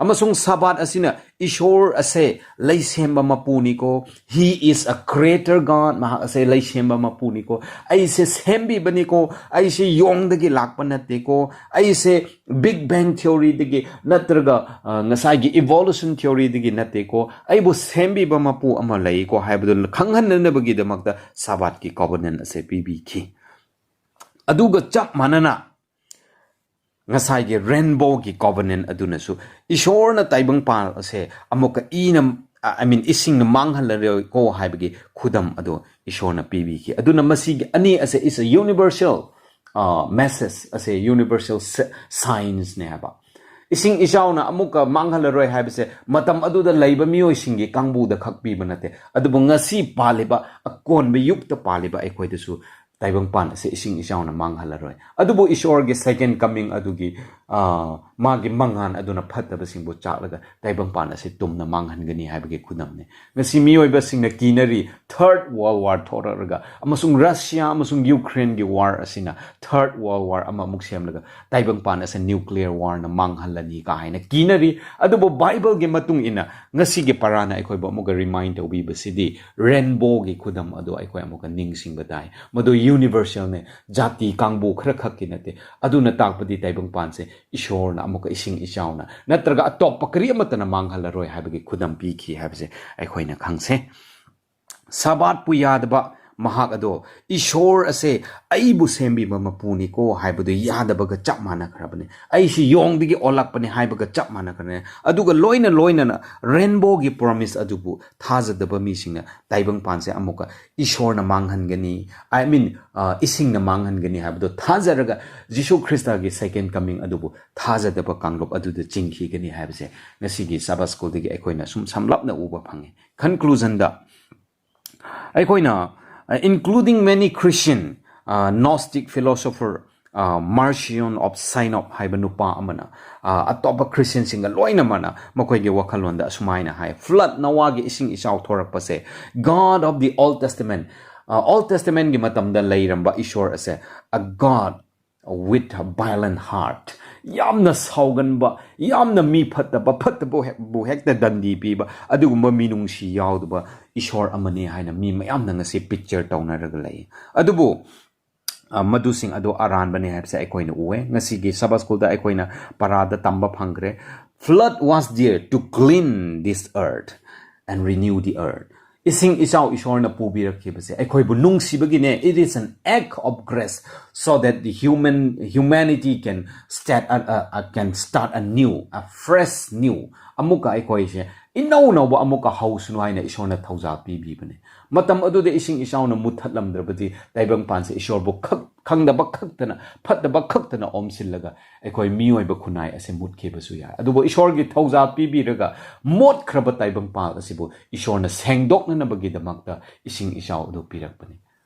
ꯑꯃꯁꯨꯡ ꯁꯥꯕꯥꯠ ꯑꯁꯤꯅ ꯏꯁꯣꯔ ꯑꯁꯦ ꯂꯩꯁꯦꯝꯕ ꯃꯄꯨꯅꯤꯀꯣ, "He is a creator God", ꯃꯍꯥꯛ ꯑꯁꯦ ꯂꯩꯁꯦꯝꯕ ꯃꯄꯨꯅꯤꯀꯣ, "ꯑꯩꯁꯦ ꯁꯦꯝꯕꯤꯕꯅꯤꯀꯣ, ꯑꯩꯁꯦ ꯌꯣꯡꯗꯒꯤ ꯂꯥꯛꯄ ꯅꯠꯇꯦꯀꯣ, ꯑꯩꯁꯦ Big Bang theory ꯗꯒꯤ ꯅꯠꯇ꯭ꯔꯒ, ꯑ, ꯉꯁꯥꯏꯒꯤ evolution theory ꯗꯒꯤ ꯅꯠꯇꯦꯀꯣ, ꯑꯩꯕꯨ ꯁꯦꯝꯕꯤꯕ ꯃꯄꯨ ꯑꯃ ꯂꯩꯀꯣ" ꯍꯥꯏꯕꯗꯨ ꯈꯪꯍꯟꯅꯅꯕꯒꯤꯗꯃꯛꯇ ꯁꯥꯕꯥꯠꯀꯤ covenant ꯑꯁꯦ ꯄꯤꯕꯤꯈꯤ꯫ ꯑꯗꯨꯒ ꯆꯞ ꯃꯥꯟꯅꯅ ꯉꯁꯥꯏꯒꯤ rainbow ꯒꯤ covenant ꯑꯗꯨꯅꯁꯨ ꯏꯁꯣꯔꯅ ꯇꯥꯏꯕꯪꯄꯥꯟ ꯑꯁꯦ ꯑꯃꯨꯛꯀ ꯏꯅ, I mean, ꯏꯁꯤꯡꯅ ꯃꯥꯡꯍꯜꯂꯔꯣꯏꯀꯣ ꯍꯥꯏꯕꯒꯤ ꯈꯨꯗꯝ ꯑꯗꯨ ꯏꯁꯣꯔꯅ ꯄꯤꯕꯤꯈꯤ꯫ ꯑꯗꯨꯅ ꯃꯁꯤꯒꯤ ꯑꯅꯤ ꯑꯁꯦ is a universal, ꯑ, message ꯑꯁꯦ, universal si-, signs ꯅꯦ ꯍꯥꯏꯕ꯫ ꯏꯁꯤꯡ ꯏꯆꯥꯎꯅ ꯑꯃꯨꯛꯀ ꯃꯥꯡꯍꯜꯂꯔꯣꯏ ꯍꯥꯏꯕꯁꯦ ꯃꯇꯝ ꯑꯗꯨꯗ ꯂꯩꯕ ꯃꯤꯑꯣꯏꯁꯤꯡꯒꯤ ꯀꯥꯡꯕꯨꯗ ꯈꯛ ꯄꯤꯕ ꯅꯠꯇꯦ, ꯑꯗꯨꯕꯨ ꯉꯁꯤ ꯄꯥꯜꯂꯤꯕ, ꯑꯀꯣꯟꯕ ꯌꯨꯛꯇ ꯄꯥꯜꯂꯤꯕ ꯑꯩꯈꯣꯏꯗꯁꯨ ꯇꯥꯏꯕꯪꯄꯥꯟ ꯑꯁꯦ ꯏꯁꯤꯡ ꯏꯆꯥꯎꯅ ꯃꯥꯡꯍꯜꯂꯔꯣꯏ꯫ ꯑꯗꯨꯕꯨ ꯏꯁꯣꯔꯒꯤ second coming ꯑꯗꯨꯒꯤ, ꯑ, ꯃꯥꯒꯤ ꯃꯉꯥꯜ ꯑꯗꯨꯅ ꯐꯠꯇꯕꯁꯤꯡꯕꯨ ꯆꯥꯛꯂꯒ ꯇꯥꯏꯕꯪꯄꯥꯟ ꯑꯁꯦ ꯇꯨꯝꯅ ꯃꯥꯡꯍꯟꯒꯅꯤ ꯍꯥꯏꯕꯒꯤ ꯈꯨꯗꯝꯅꯤ꯫ ꯉꯁꯤ ꯃꯤꯑꯣꯏꯕꯁꯤꯡꯅ ꯀꯤꯅꯔꯤ, third world war ꯊꯣꯔꯛꯂꯒ, ꯑꯃꯁꯨꯡ ꯔꯁꯤꯌꯥ ꯑꯃꯁꯨꯡ ꯌꯨꯀ꯭ꯔꯦꯟꯒꯤ war ꯑꯁꯤꯅ third world war ꯑꯃꯃꯨꯛ ꯁꯦꯝꯂꯒ ꯇꯥꯏꯕꯪꯄꯥꯟ ꯑꯁꯦ nuclear war ꯅ ꯃꯥꯡꯍꯜꯂꯅꯤ ꯀꯥ ꯍꯥꯏꯅ ꯀꯤꯅꯔꯤ꯫ ꯑꯗꯨꯕꯨ ꯕꯥꯏꯕꯜꯒꯤ ꯃꯇꯨꯡ ꯏꯟꯅ ꯉꯁꯤꯒꯤ ꯄꯔꯥꯅ ꯑꯩꯈꯣꯏꯕꯨ ꯑꯃꯨꯛꯀ remind ꯇꯧꯕꯤꯕꯁꯤꯗꯤ rainbow ꯒꯤ ꯈꯨꯗꯝ ꯑꯗꯨ ꯑꯩꯈꯣꯏ ꯑꯃꯨꯛꯀ ꯅꯤꯡꯁꯤꯡꯕ ꯇꯥꯏ꯫ ꯃꯗꯨ universal ꯅꯦ, ꯖꯥꯇꯤ ꯀꯥꯡꯕꯨ ꯈꯔꯈꯛꯀꯤ ꯅꯠꯇꯦ꯫ ꯑꯗꯨꯅ ꯇꯥꯛꯄꯗꯤ ꯇꯥꯏꯕꯪꯄꯥꯟꯁꯦ ꯏꯁꯣꯔꯅ ꯑꯃꯨꯛꯀ ꯏꯁꯤꯡ ꯏꯆꯥꯎꯅ ꯅꯠꯇ꯭ꯔꯒ ꯑꯇꯣꯞꯄ ꯀꯔꯤ ꯑꯃꯠꯇꯅ ꯃꯥꯡꯍꯜꯂꯔꯣꯏ ꯍꯥꯏꯕꯒꯤ ꯈꯨꯗꯝ ꯄꯤꯈꯤ ꯍꯥꯏꯕꯁꯦ ꯑꯩꯈꯣꯏꯅ ꯈꯪꯁꯦ꯫ ꯁꯥꯕꯥꯠꯄꯨ ꯌꯥꯗꯕ ꯃꯍꯥꯛ ꯑꯗꯣ, "ꯏꯁꯣꯔ ꯑꯁꯦ ꯑꯩꯕꯨ ꯁꯦꯝꯕꯤꯕ ꯃꯄꯨꯅꯤꯀꯣ" ꯍꯥꯏꯕꯗꯨ ꯌꯥꯗꯕꯒ ꯆꯞ ꯃꯥꯟꯅꯈ꯭ꯔꯕꯅꯤ꯫ "ꯑꯩꯁꯤ ꯌꯣꯡꯗꯒꯤ ꯑꯣꯜꯂꯛꯄꯅꯤ" ꯍꯥꯏꯕꯒ ꯆꯞ ꯃꯥꯟꯅꯈ꯭ꯔꯕꯅꯤ꯫ ꯑꯗꯨꯒ ꯂꯣꯏꯅ ꯂꯣꯏꯅꯅ rainbow ꯒꯤ promise ꯑꯗꯨꯕꯨ ꯊꯥꯖꯗꯕ ꯃꯤꯁꯤꯡꯅ ꯇꯥꯏꯕꯪꯄꯥꯟꯁꯦ ꯑꯃꯨꯛꯀ ꯏꯁꯣꯔꯅ ꯃꯥꯡꯍꯟꯒꯅꯤ, I mean, ꯑ, ꯏꯁꯤꯡꯅ ꯃꯥꯡꯍꯟꯒꯅꯤ ꯍꯥꯏꯕꯗꯨ ꯊꯥꯖꯔꯒ ꯖꯤꯁꯨ ꯈ꯭ꯔꯤꯁꯇꯒꯤ second coming ꯑꯗꯨꯕꯨ ꯊꯥꯖꯗꯕ ꯀꯥꯡꯂꯨꯞ ꯑꯗꯨꯗ ꯆꯤꯡꯈꯤꯒꯅꯤ ꯍꯥꯏꯕꯁꯦ ꯉꯁꯤꯒꯤ Sabbath school ꯗꯒꯤ ꯑꯩꯈꯣꯏꯅ ꯁꯨꯝ ꯁꯝꯂꯞꯅ ꯎꯕ ꯐꯪꯉꯤ꯫ Conclusion ꯗ, ꯑꯩꯈꯣꯏꯅ, including many Christian, Gnostic philosopher, Marcion of Sinope ꯍꯥꯏꯕ ꯅꯨꯄꯥ ꯑꯃꯅ, ꯑꯇꯣꯞꯄ ꯈ꯭ꯔꯤꯁꯇꯤꯌꯟꯁꯤꯡꯒ ꯂꯣꯏꯅꯃꯛꯅ ꯃꯈꯣꯏꯒꯤ ꯋꯥꯈꯜꯂꯣꯟꯗ ꯑꯁꯨꯃꯥꯏꯅ ꯍꯥꯏ: flood, ꯅꯣꯋꯥꯒꯤ ꯏꯁꯤꯡ ꯏꯆꯥꯎ ꯊꯣꯔꯛꯄꯁꯦ, God of the Old Testament, Old Testamentꯒꯤ ꯃꯇꯝꯗ ꯂꯩꯔꯝꯕ ꯏꯁꯣꯔ ꯑꯁꯦ, a God with a violent heart, ꯌꯥꯝꯅ ꯁꯥꯎꯒꯟꯕ, ꯌꯥꯝꯅ ꯃꯤ ꯐꯠꯇꯕ, ꯐꯠꯇꯕꯕꯨ ꯍꯦꯛꯇ ꯗꯟꯗꯤ ꯄꯤꯕ, ꯑꯗꯨꯒꯨꯝꯕ ꯃꯤꯅꯨꯡꯁꯤ ꯌꯥꯎꯗꯕ ꯏꯁꯣꯔ ꯑꯃꯅꯤ ꯍꯥꯏꯅ ꯃꯤ ꯃꯌꯥꯝꯅ ꯉꯁꯤ ꯄꯤꯛꯆꯔ ꯇꯧꯅꯔꯒ ꯂꯩ꯫ ꯑꯗꯨꯕꯨ ꯃꯗꯨꯁꯤꯡ ꯑꯗꯨ ꯑꯔꯥꯟꯕꯅꯤ ꯍꯥꯏꯕꯁꯦ ꯑꯩꯈꯣꯏꯅ ꯎꯑꯦ꯫ ꯉꯁꯤꯒꯤ ꯁꯕꯥ ꯁ꯭ꯀꯨꯜꯗ ꯑꯩꯈꯣꯏꯅ ꯄꯔꯥꯗ ꯇꯝꯕ ꯐꯪꯈ꯭ꯔꯦ: flood was there to clean this earth and renew the earth. ꯏꯁꯤꯡ ꯏꯆꯥꯎ ꯏꯁꯣꯔꯅ ꯄꯨꯕꯤꯔꯛꯈꯤꯕꯁꯦ ꯑꯩꯈꯣꯏꯕꯨ ꯅꯨꯡꯁꯤꯕꯒꯤꯅꯦ꯫ It is an act of grace, so that the human humanity can start a, a, a, can start a new, a fresh new. ꯑꯃꯨꯛꯀ ꯑꯩꯈꯣꯏꯁꯦ ꯏꯅꯧ ꯅꯧꯕ ꯑꯃꯨꯛꯀ ꯍꯧꯁꯅꯨ ꯍꯥꯏꯅ ꯏꯁꯣꯔꯅ ꯊꯧꯖꯥꯜ ꯄꯤꯕꯤꯕꯅꯦ꯫ ꯃꯇꯝ ꯑꯗꯨꯗ ꯏꯁꯤꯡ ꯏꯆꯥꯎꯅ ꯃꯨꯠꯊꯠꯂꯝꯗ꯭ꯔꯕꯗꯤ ꯇꯥꯏꯕꯪꯄꯥꯟꯁꯦ ꯏꯁꯣꯔꯕꯨ ꯈꯛ ꯈꯪꯗꯕ ꯈꯛꯇꯅ, ꯐꯠꯇꯕ ꯈꯛꯇꯅ ꯑꯣꯝꯁꯤꯜꯂꯒ ꯑꯩꯈꯣꯏ ꯃꯤꯑꯣꯏꯕ ꯈꯨꯟꯅꯥꯏ ꯑꯁꯦ ꯃꯨꯠꯈꯤꯕꯁꯨ ꯌꯥꯏ꯫ ꯑꯗꯨꯕꯨ ꯏꯁꯣꯔꯒꯤ ꯊꯧꯖꯥꯜ ꯄꯤꯕꯤꯔꯒ ꯃꯣꯠꯈ꯭ꯔꯕ ꯇꯥꯏꯕꯪꯄꯥꯜ ꯑꯁꯤꯕꯨ ꯏꯁꯣꯔꯅ ꯁꯦꯡꯗꯣꯛꯅꯅꯕꯒꯤꯗꯃꯛꯇ ꯏꯁꯤꯡ ꯏꯆꯥꯎ ꯑꯗꯨ ꯄꯤꯔꯛꯄꯅꯤ꯫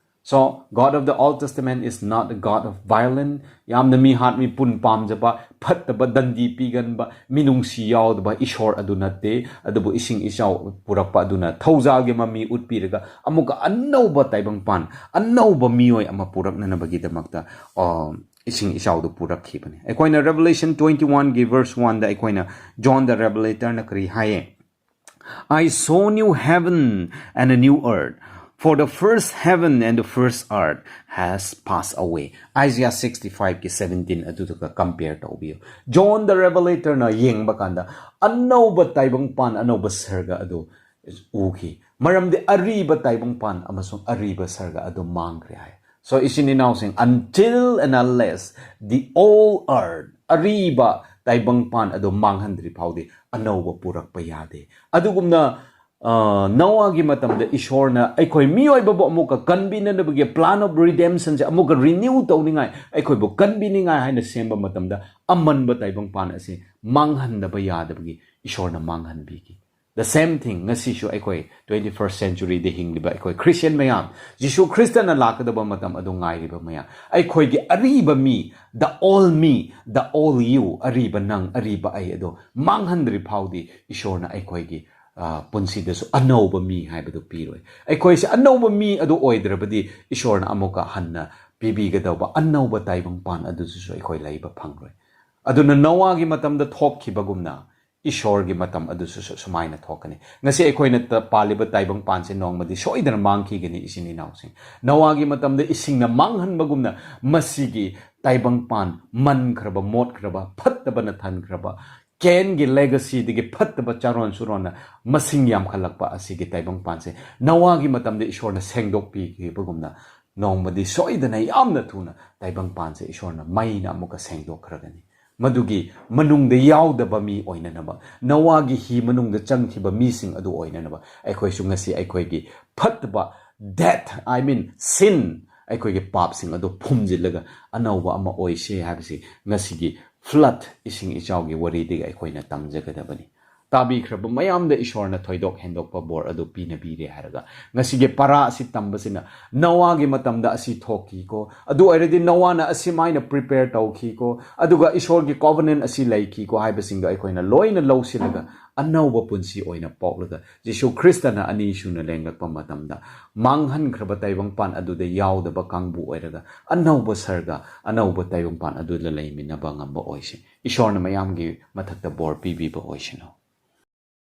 So, God of the Old Testament is not a God of violence, ꯌꯥꯝꯅ ꯃꯤ ꯍꯥꯠ ꯃꯤ ꯄꯨꯟ ꯄꯥꯝꯖꯕ, ꯐꯠꯇꯕ ꯗꯟꯗꯤ ꯄꯤꯒꯟꯕ, ꯃꯤꯅꯨꯡꯁꯤ ꯌꯥꯎꯗꯕ ꯏꯁꯣꯔ ꯑꯗꯨ ꯅꯠꯇꯦ꯫ ꯑꯗꯨꯕꯨ ꯏꯁꯤꯡ ꯏꯆꯥꯎ ꯄꯨꯔꯛꯄ ꯑꯗꯨꯅ ꯊꯧꯖꯥꯜꯒꯤ ꯃꯃꯤ ꯎꯠꯄꯤꯔꯒ ꯑꯃꯨꯛꯀ ꯑꯅꯧꯕ ꯇꯥꯏꯕꯪꯄꯥꯟ, ꯑꯅꯧꯕ ꯃꯤꯑꯣꯏ ꯑꯃ ꯄꯨꯔꯛꯅꯅꯕꯒꯤꯗꯃꯛꯇ, ꯑ, ꯏꯁꯤꯡ ꯏꯆꯥꯎꯗꯨ ꯄꯨꯔꯛꯈꯤꯕꯅꯤ꯫ ꯑꯩꯈꯣꯏꯅ Revelation twenty-oneꯒꯤ verse oneꯗ ꯑꯩꯈꯣꯏꯅ John the Revelatorꯅ ꯀꯔꯤ ꯍꯥꯏꯌꯦ? "I saw new heaven and a new earth, for the first heaven and the first earth has passed away." Isaiah sixty-fiveꯀꯤ seventeen ꯑꯗꯨꯗꯨꯒ compare ꯇꯧꯕꯤꯌꯨ꯫ John the Revelatorꯅ ꯌꯦꯡꯕ ꯀꯥꯟꯗ ꯑꯅꯧꯕ ꯇꯥꯏꯕꯪꯄꯥꯟ, ꯑꯅꯧꯕ ꯁꯔꯒ ꯑꯗꯨ ꯎꯈꯤ꯫ ꯃꯔꯝꯗꯤ ꯑꯔꯤꯕ ꯇꯥꯏꯕꯪꯄꯥꯟ ꯑꯃꯁꯨꯡ ꯑꯔꯤꯕ ꯁꯔꯒ ꯑꯗꯨ ꯃꯥꯡꯈ꯭ꯔꯦ ꯍꯥꯏ꯫ So, ꯏꯆꯤꯟ ꯏꯅꯥꯎꯁꯤꯡ, until and unless the old earth, ꯑꯔꯤꯕ ꯇꯥꯏꯕꯪꯄꯥꯟ ꯑꯗꯨ ꯃꯥꯡꯍꯟꯗ꯭ꯔꯤ ꯐꯥꯎꯗꯤ ꯑꯅꯧꯕ ꯄꯨꯔꯛꯄ ꯌꯥꯗꯦ꯫ ꯑꯗꯨꯒꯨꯝꯅ, ꯑ, ꯅꯣꯋꯥꯒꯤ ꯃꯇꯝꯗ ꯏꯁꯣꯔꯅ ꯑꯩꯈꯣꯏ ꯃꯤꯑꯣꯏꯕꯕꯨ ꯑꯃꯨꯛꯀ ꯀꯟꯕꯤꯅꯅꯕꯒꯤ plan of redemptionꯁꯦ ꯑꯃꯨꯛꯀ renew ꯇꯧꯅꯤꯡꯉꯥꯏ, ꯑꯩꯈꯣꯏꯕꯨ ꯀꯟꯕꯤꯅꯤꯡꯉꯥꯏ ꯍꯥꯏꯅ ꯁꯦꯝꯕ ꯃꯇꯝꯗ ꯑꯃꯟꯕ ꯇꯥꯏꯕꯪꯄꯥꯟ ꯑꯁꯤ ꯃꯥꯡꯍꯟꯗꯕ ꯌꯥꯗꯕꯒꯤ ꯏꯁꯣꯔꯅ ꯃꯥꯡꯍꯟꯕꯤꯈꯤ꯫ The same thing, ꯉꯁꯤꯁꯨ ꯑꯩꯈꯣꯏ twenty first century ꯗ ꯍꯤꯡꯂꯤꯕ ꯑꯩꯈꯣꯏ Christian ꯃꯌꯥꯝ, ꯖꯤꯁꯨ ꯈ꯭ꯔꯤꯁꯇꯅ ꯂꯥꯛꯀꯗꯕ ꯃꯇꯝ ꯑꯗꯨ ꯉꯥꯏꯔꯤꯕ ꯃꯌꯥꯝ, ꯑꯩꯈꯣꯏꯒꯤ ꯑꯔꯤꯕ ꯃꯤ, the old me, the old you, ꯑꯔꯤꯕ ꯅꯪ, ꯑꯔꯤꯕ ꯑꯩ ꯑꯗꯣ ꯃꯥꯡꯍꯟꯗ꯭ꯔꯤ ꯐꯥꯎꯗꯤ ꯏꯁꯣꯔꯅ ꯑꯩꯈꯣꯏꯒꯤ, ꯑ, ꯄꯨꯟꯁꯤꯗꯁꯨ ꯑꯅꯧꯕ ꯃꯤ ꯍꯥꯏꯕꯗꯨ ꯄꯤꯔꯣꯏ꯫ ꯑꯩꯈꯣꯏꯁꯦ ꯑꯅꯧꯕ ꯃꯤ ꯑꯗꯨ ꯑꯣꯏꯗ꯭ꯔꯕꯗꯤ ꯏꯁꯣꯔꯅ ꯑꯃꯨꯛꯀ ꯍꯟꯅ ꯄꯤꯕꯤꯒꯗꯧꯕ ꯑꯅꯧꯕ ꯇꯥꯏꯕꯪꯄꯥꯟ ꯑꯗꯨꯁꯨ ꯑꯩꯈꯣꯏ ꯂꯩꯕ ꯐꯪꯂꯣꯏ꯫ ꯑꯗꯨꯅ ꯅꯣꯋꯥꯒꯤ ꯃꯇꯝꯗ ꯊꯣꯛꯈꯤꯕꯒꯨꯝꯅ ꯏꯁꯣꯔꯒꯤ ꯃꯇꯝ ꯑꯗꯨꯁꯨ ꯁꯨ-, ꯁꯨꯃꯥꯏꯅ ꯊꯣꯛꯀꯅꯤ꯫ ꯉꯁꯤ ꯑꯩꯈꯣꯏꯅ ꯇ-, ꯄꯥꯜꯂꯤꯕ ꯇꯥꯏꯕꯪꯄꯥꯟꯁꯦ ꯅꯣꯡꯃꯗꯤ ꯁꯣꯏꯗꯅ ꯃꯥꯡꯈꯤꯒꯅꯤ, ꯏꯆꯤꯟ ꯏꯅꯥꯎꯁꯤꯡ꯫ ꯅꯣꯋꯥꯒꯤ ꯃꯇꯝꯗ ꯏꯁꯤꯡꯅ ꯃꯥꯡꯍꯟꯕꯒꯨꯝꯅ ꯃꯁꯤꯒꯤ ꯇꯥꯏꯕꯪꯄꯥꯟ ꯃꯟꯈ꯭ꯔꯕ, ꯃꯣꯠꯈ꯭ꯔꯕ, ꯐꯠꯇꯕꯅ ꯊꯟꯈ꯭ꯔꯕ, ꯀꯦꯟꯒꯤ legacy ꯗꯒꯤ ꯐꯠꯇꯕ ꯆꯥꯔꯣꯟ ꯁꯨꯔꯣꯟꯅ ꯃꯁꯤꯡ ꯌꯥꯝꯈꯠꯂꯛꯄ ꯑꯁꯤꯒꯤ ꯇꯥꯏꯕꯪꯄꯥꯟꯁꯦ ꯅꯣꯋꯥꯒꯤ ꯃꯇꯝꯗ ꯏꯁꯣꯔꯅ ꯁꯦꯡꯗꯣꯛꯄꯤꯈꯤꯕꯒꯨꯝꯅ ꯅꯣꯡꯃꯗꯤ ꯁꯣꯏꯗꯅ ꯌꯥꯝꯅ ꯊꯨꯅ ꯇꯥꯏꯕꯪꯄꯥꯟꯁꯦ ꯏꯁꯣꯔꯅ ꯃꯩꯅ ꯑꯃꯨꯛꯀ ꯁꯦꯡꯗꯣꯛꯈ꯭ꯔꯒꯅꯤ꯫ ꯃꯗꯨꯒꯤ ꯃꯅꯨꯡꯗ ꯌꯥꯎꯗꯕ ꯃꯤ ꯑꯣꯏꯅꯅꯕ, ꯅꯣꯋꯥꯒꯤ ꯍꯤ ꯃꯅꯨꯡꯗ ꯆꯪꯈꯤꯕ ꯃꯤꯁꯤꯡ ꯑꯗꯨ ꯑꯣꯏꯅꯅꯕ ꯑꯩꯈꯣꯏꯁꯨ ꯉꯁꯤ ꯑꯩꯈꯣꯏꯒꯤ ꯐꯠꯇꯕ, death, I mean sin, ꯑꯩꯈꯣꯏꯒꯤ ꯄꯥꯞꯁꯤꯡ ꯑꯗꯨ ꯐꯨꯝꯖꯤꯜꯂꯒ ꯑꯅꯧꯕ ꯑꯃ ꯑꯣꯏꯁꯤ ꯍꯥꯏꯕꯁꯤ ꯉꯁꯤꯒꯤ flood, ꯏꯁꯤꯡ ꯏꯆꯥꯎꯒꯤ ꯋꯥꯔꯤꯗꯒꯤ ꯑꯩꯈꯣꯏꯅ ꯇꯝꯖꯒꯗꯕꯅꯤ꯫ ꯇꯥꯕꯤꯈ꯭ꯔꯕ ꯃꯌꯥꯝꯗ ꯏꯁꯣꯔꯅ ꯊꯣꯏꯗꯣꯛ ꯍꯦꯟꯗꯣꯛꯄ ꯕꯣꯔ ꯑꯗꯨ ꯄꯤꯅꯕꯤꯔꯦ ꯍꯥꯏꯔꯒ, ꯉꯁꯤꯒꯤ ꯄꯔꯥ ꯑꯁꯤ ꯇꯝꯕꯁꯤꯅ ꯅꯣꯋꯥꯒꯤ ꯃꯇꯝꯗ ꯑꯁꯤ ꯊꯣꯛꯈꯤꯀꯣ, ꯑꯗꯨ ꯑꯣꯏꯔꯗꯤ ꯅꯣꯋꯥꯅ ꯑꯁꯤꯃꯥꯏꯅ prepare ꯇꯧꯈꯤꯀꯣ, ꯑꯗꯨꯒ ꯏꯁꯣꯔꯒꯤ covenant ꯑꯁꯤ ꯂꯩꯈꯤꯀꯣ ꯍꯥꯏꯕꯁꯤꯡꯗꯣ ꯑꯩꯈꯣꯏꯅ ꯂꯣꯏꯅ ꯂꯧꯁꯤꯜꯂꯒ ꯑꯅꯧꯕ ꯄꯨꯟꯁꯤ ꯑꯣꯏꯅ ꯄꯣꯛꯂꯒ, ꯖꯤꯁꯨ ꯈ꯭ꯔꯤꯁꯇꯅ ꯑꯅꯤꯁꯨꯅ ꯂꯦꯡꯂꯛꯄ ꯃꯇꯝꯗ ꯃꯥꯡꯍꯟꯈ꯭ꯔꯕ ꯇꯥꯏꯕꯪꯄꯥꯟ ꯑꯗꯨꯗ ꯌꯥꯎꯗꯕ ꯀꯥꯡꯕꯨ ꯑꯣꯏꯔꯒ ꯑꯅꯧꯕ ꯁꯔꯒ, ꯑꯅꯧꯕ ꯇꯥꯏꯕꯪꯄꯥꯟ ꯑꯗꯨꯗ ꯂꯩꯃꯤꯟꯅꯕ ꯉꯝꯕ ꯑꯣꯏꯁꯤ꯫ ꯏꯁꯣꯔꯅ ꯃꯌꯥꯝꯒꯤ ꯃꯊꯛꯇ ꯕꯣꯔ ꯄꯤꯕꯤꯕ ꯑꯣꯏꯁꯅꯨ꯫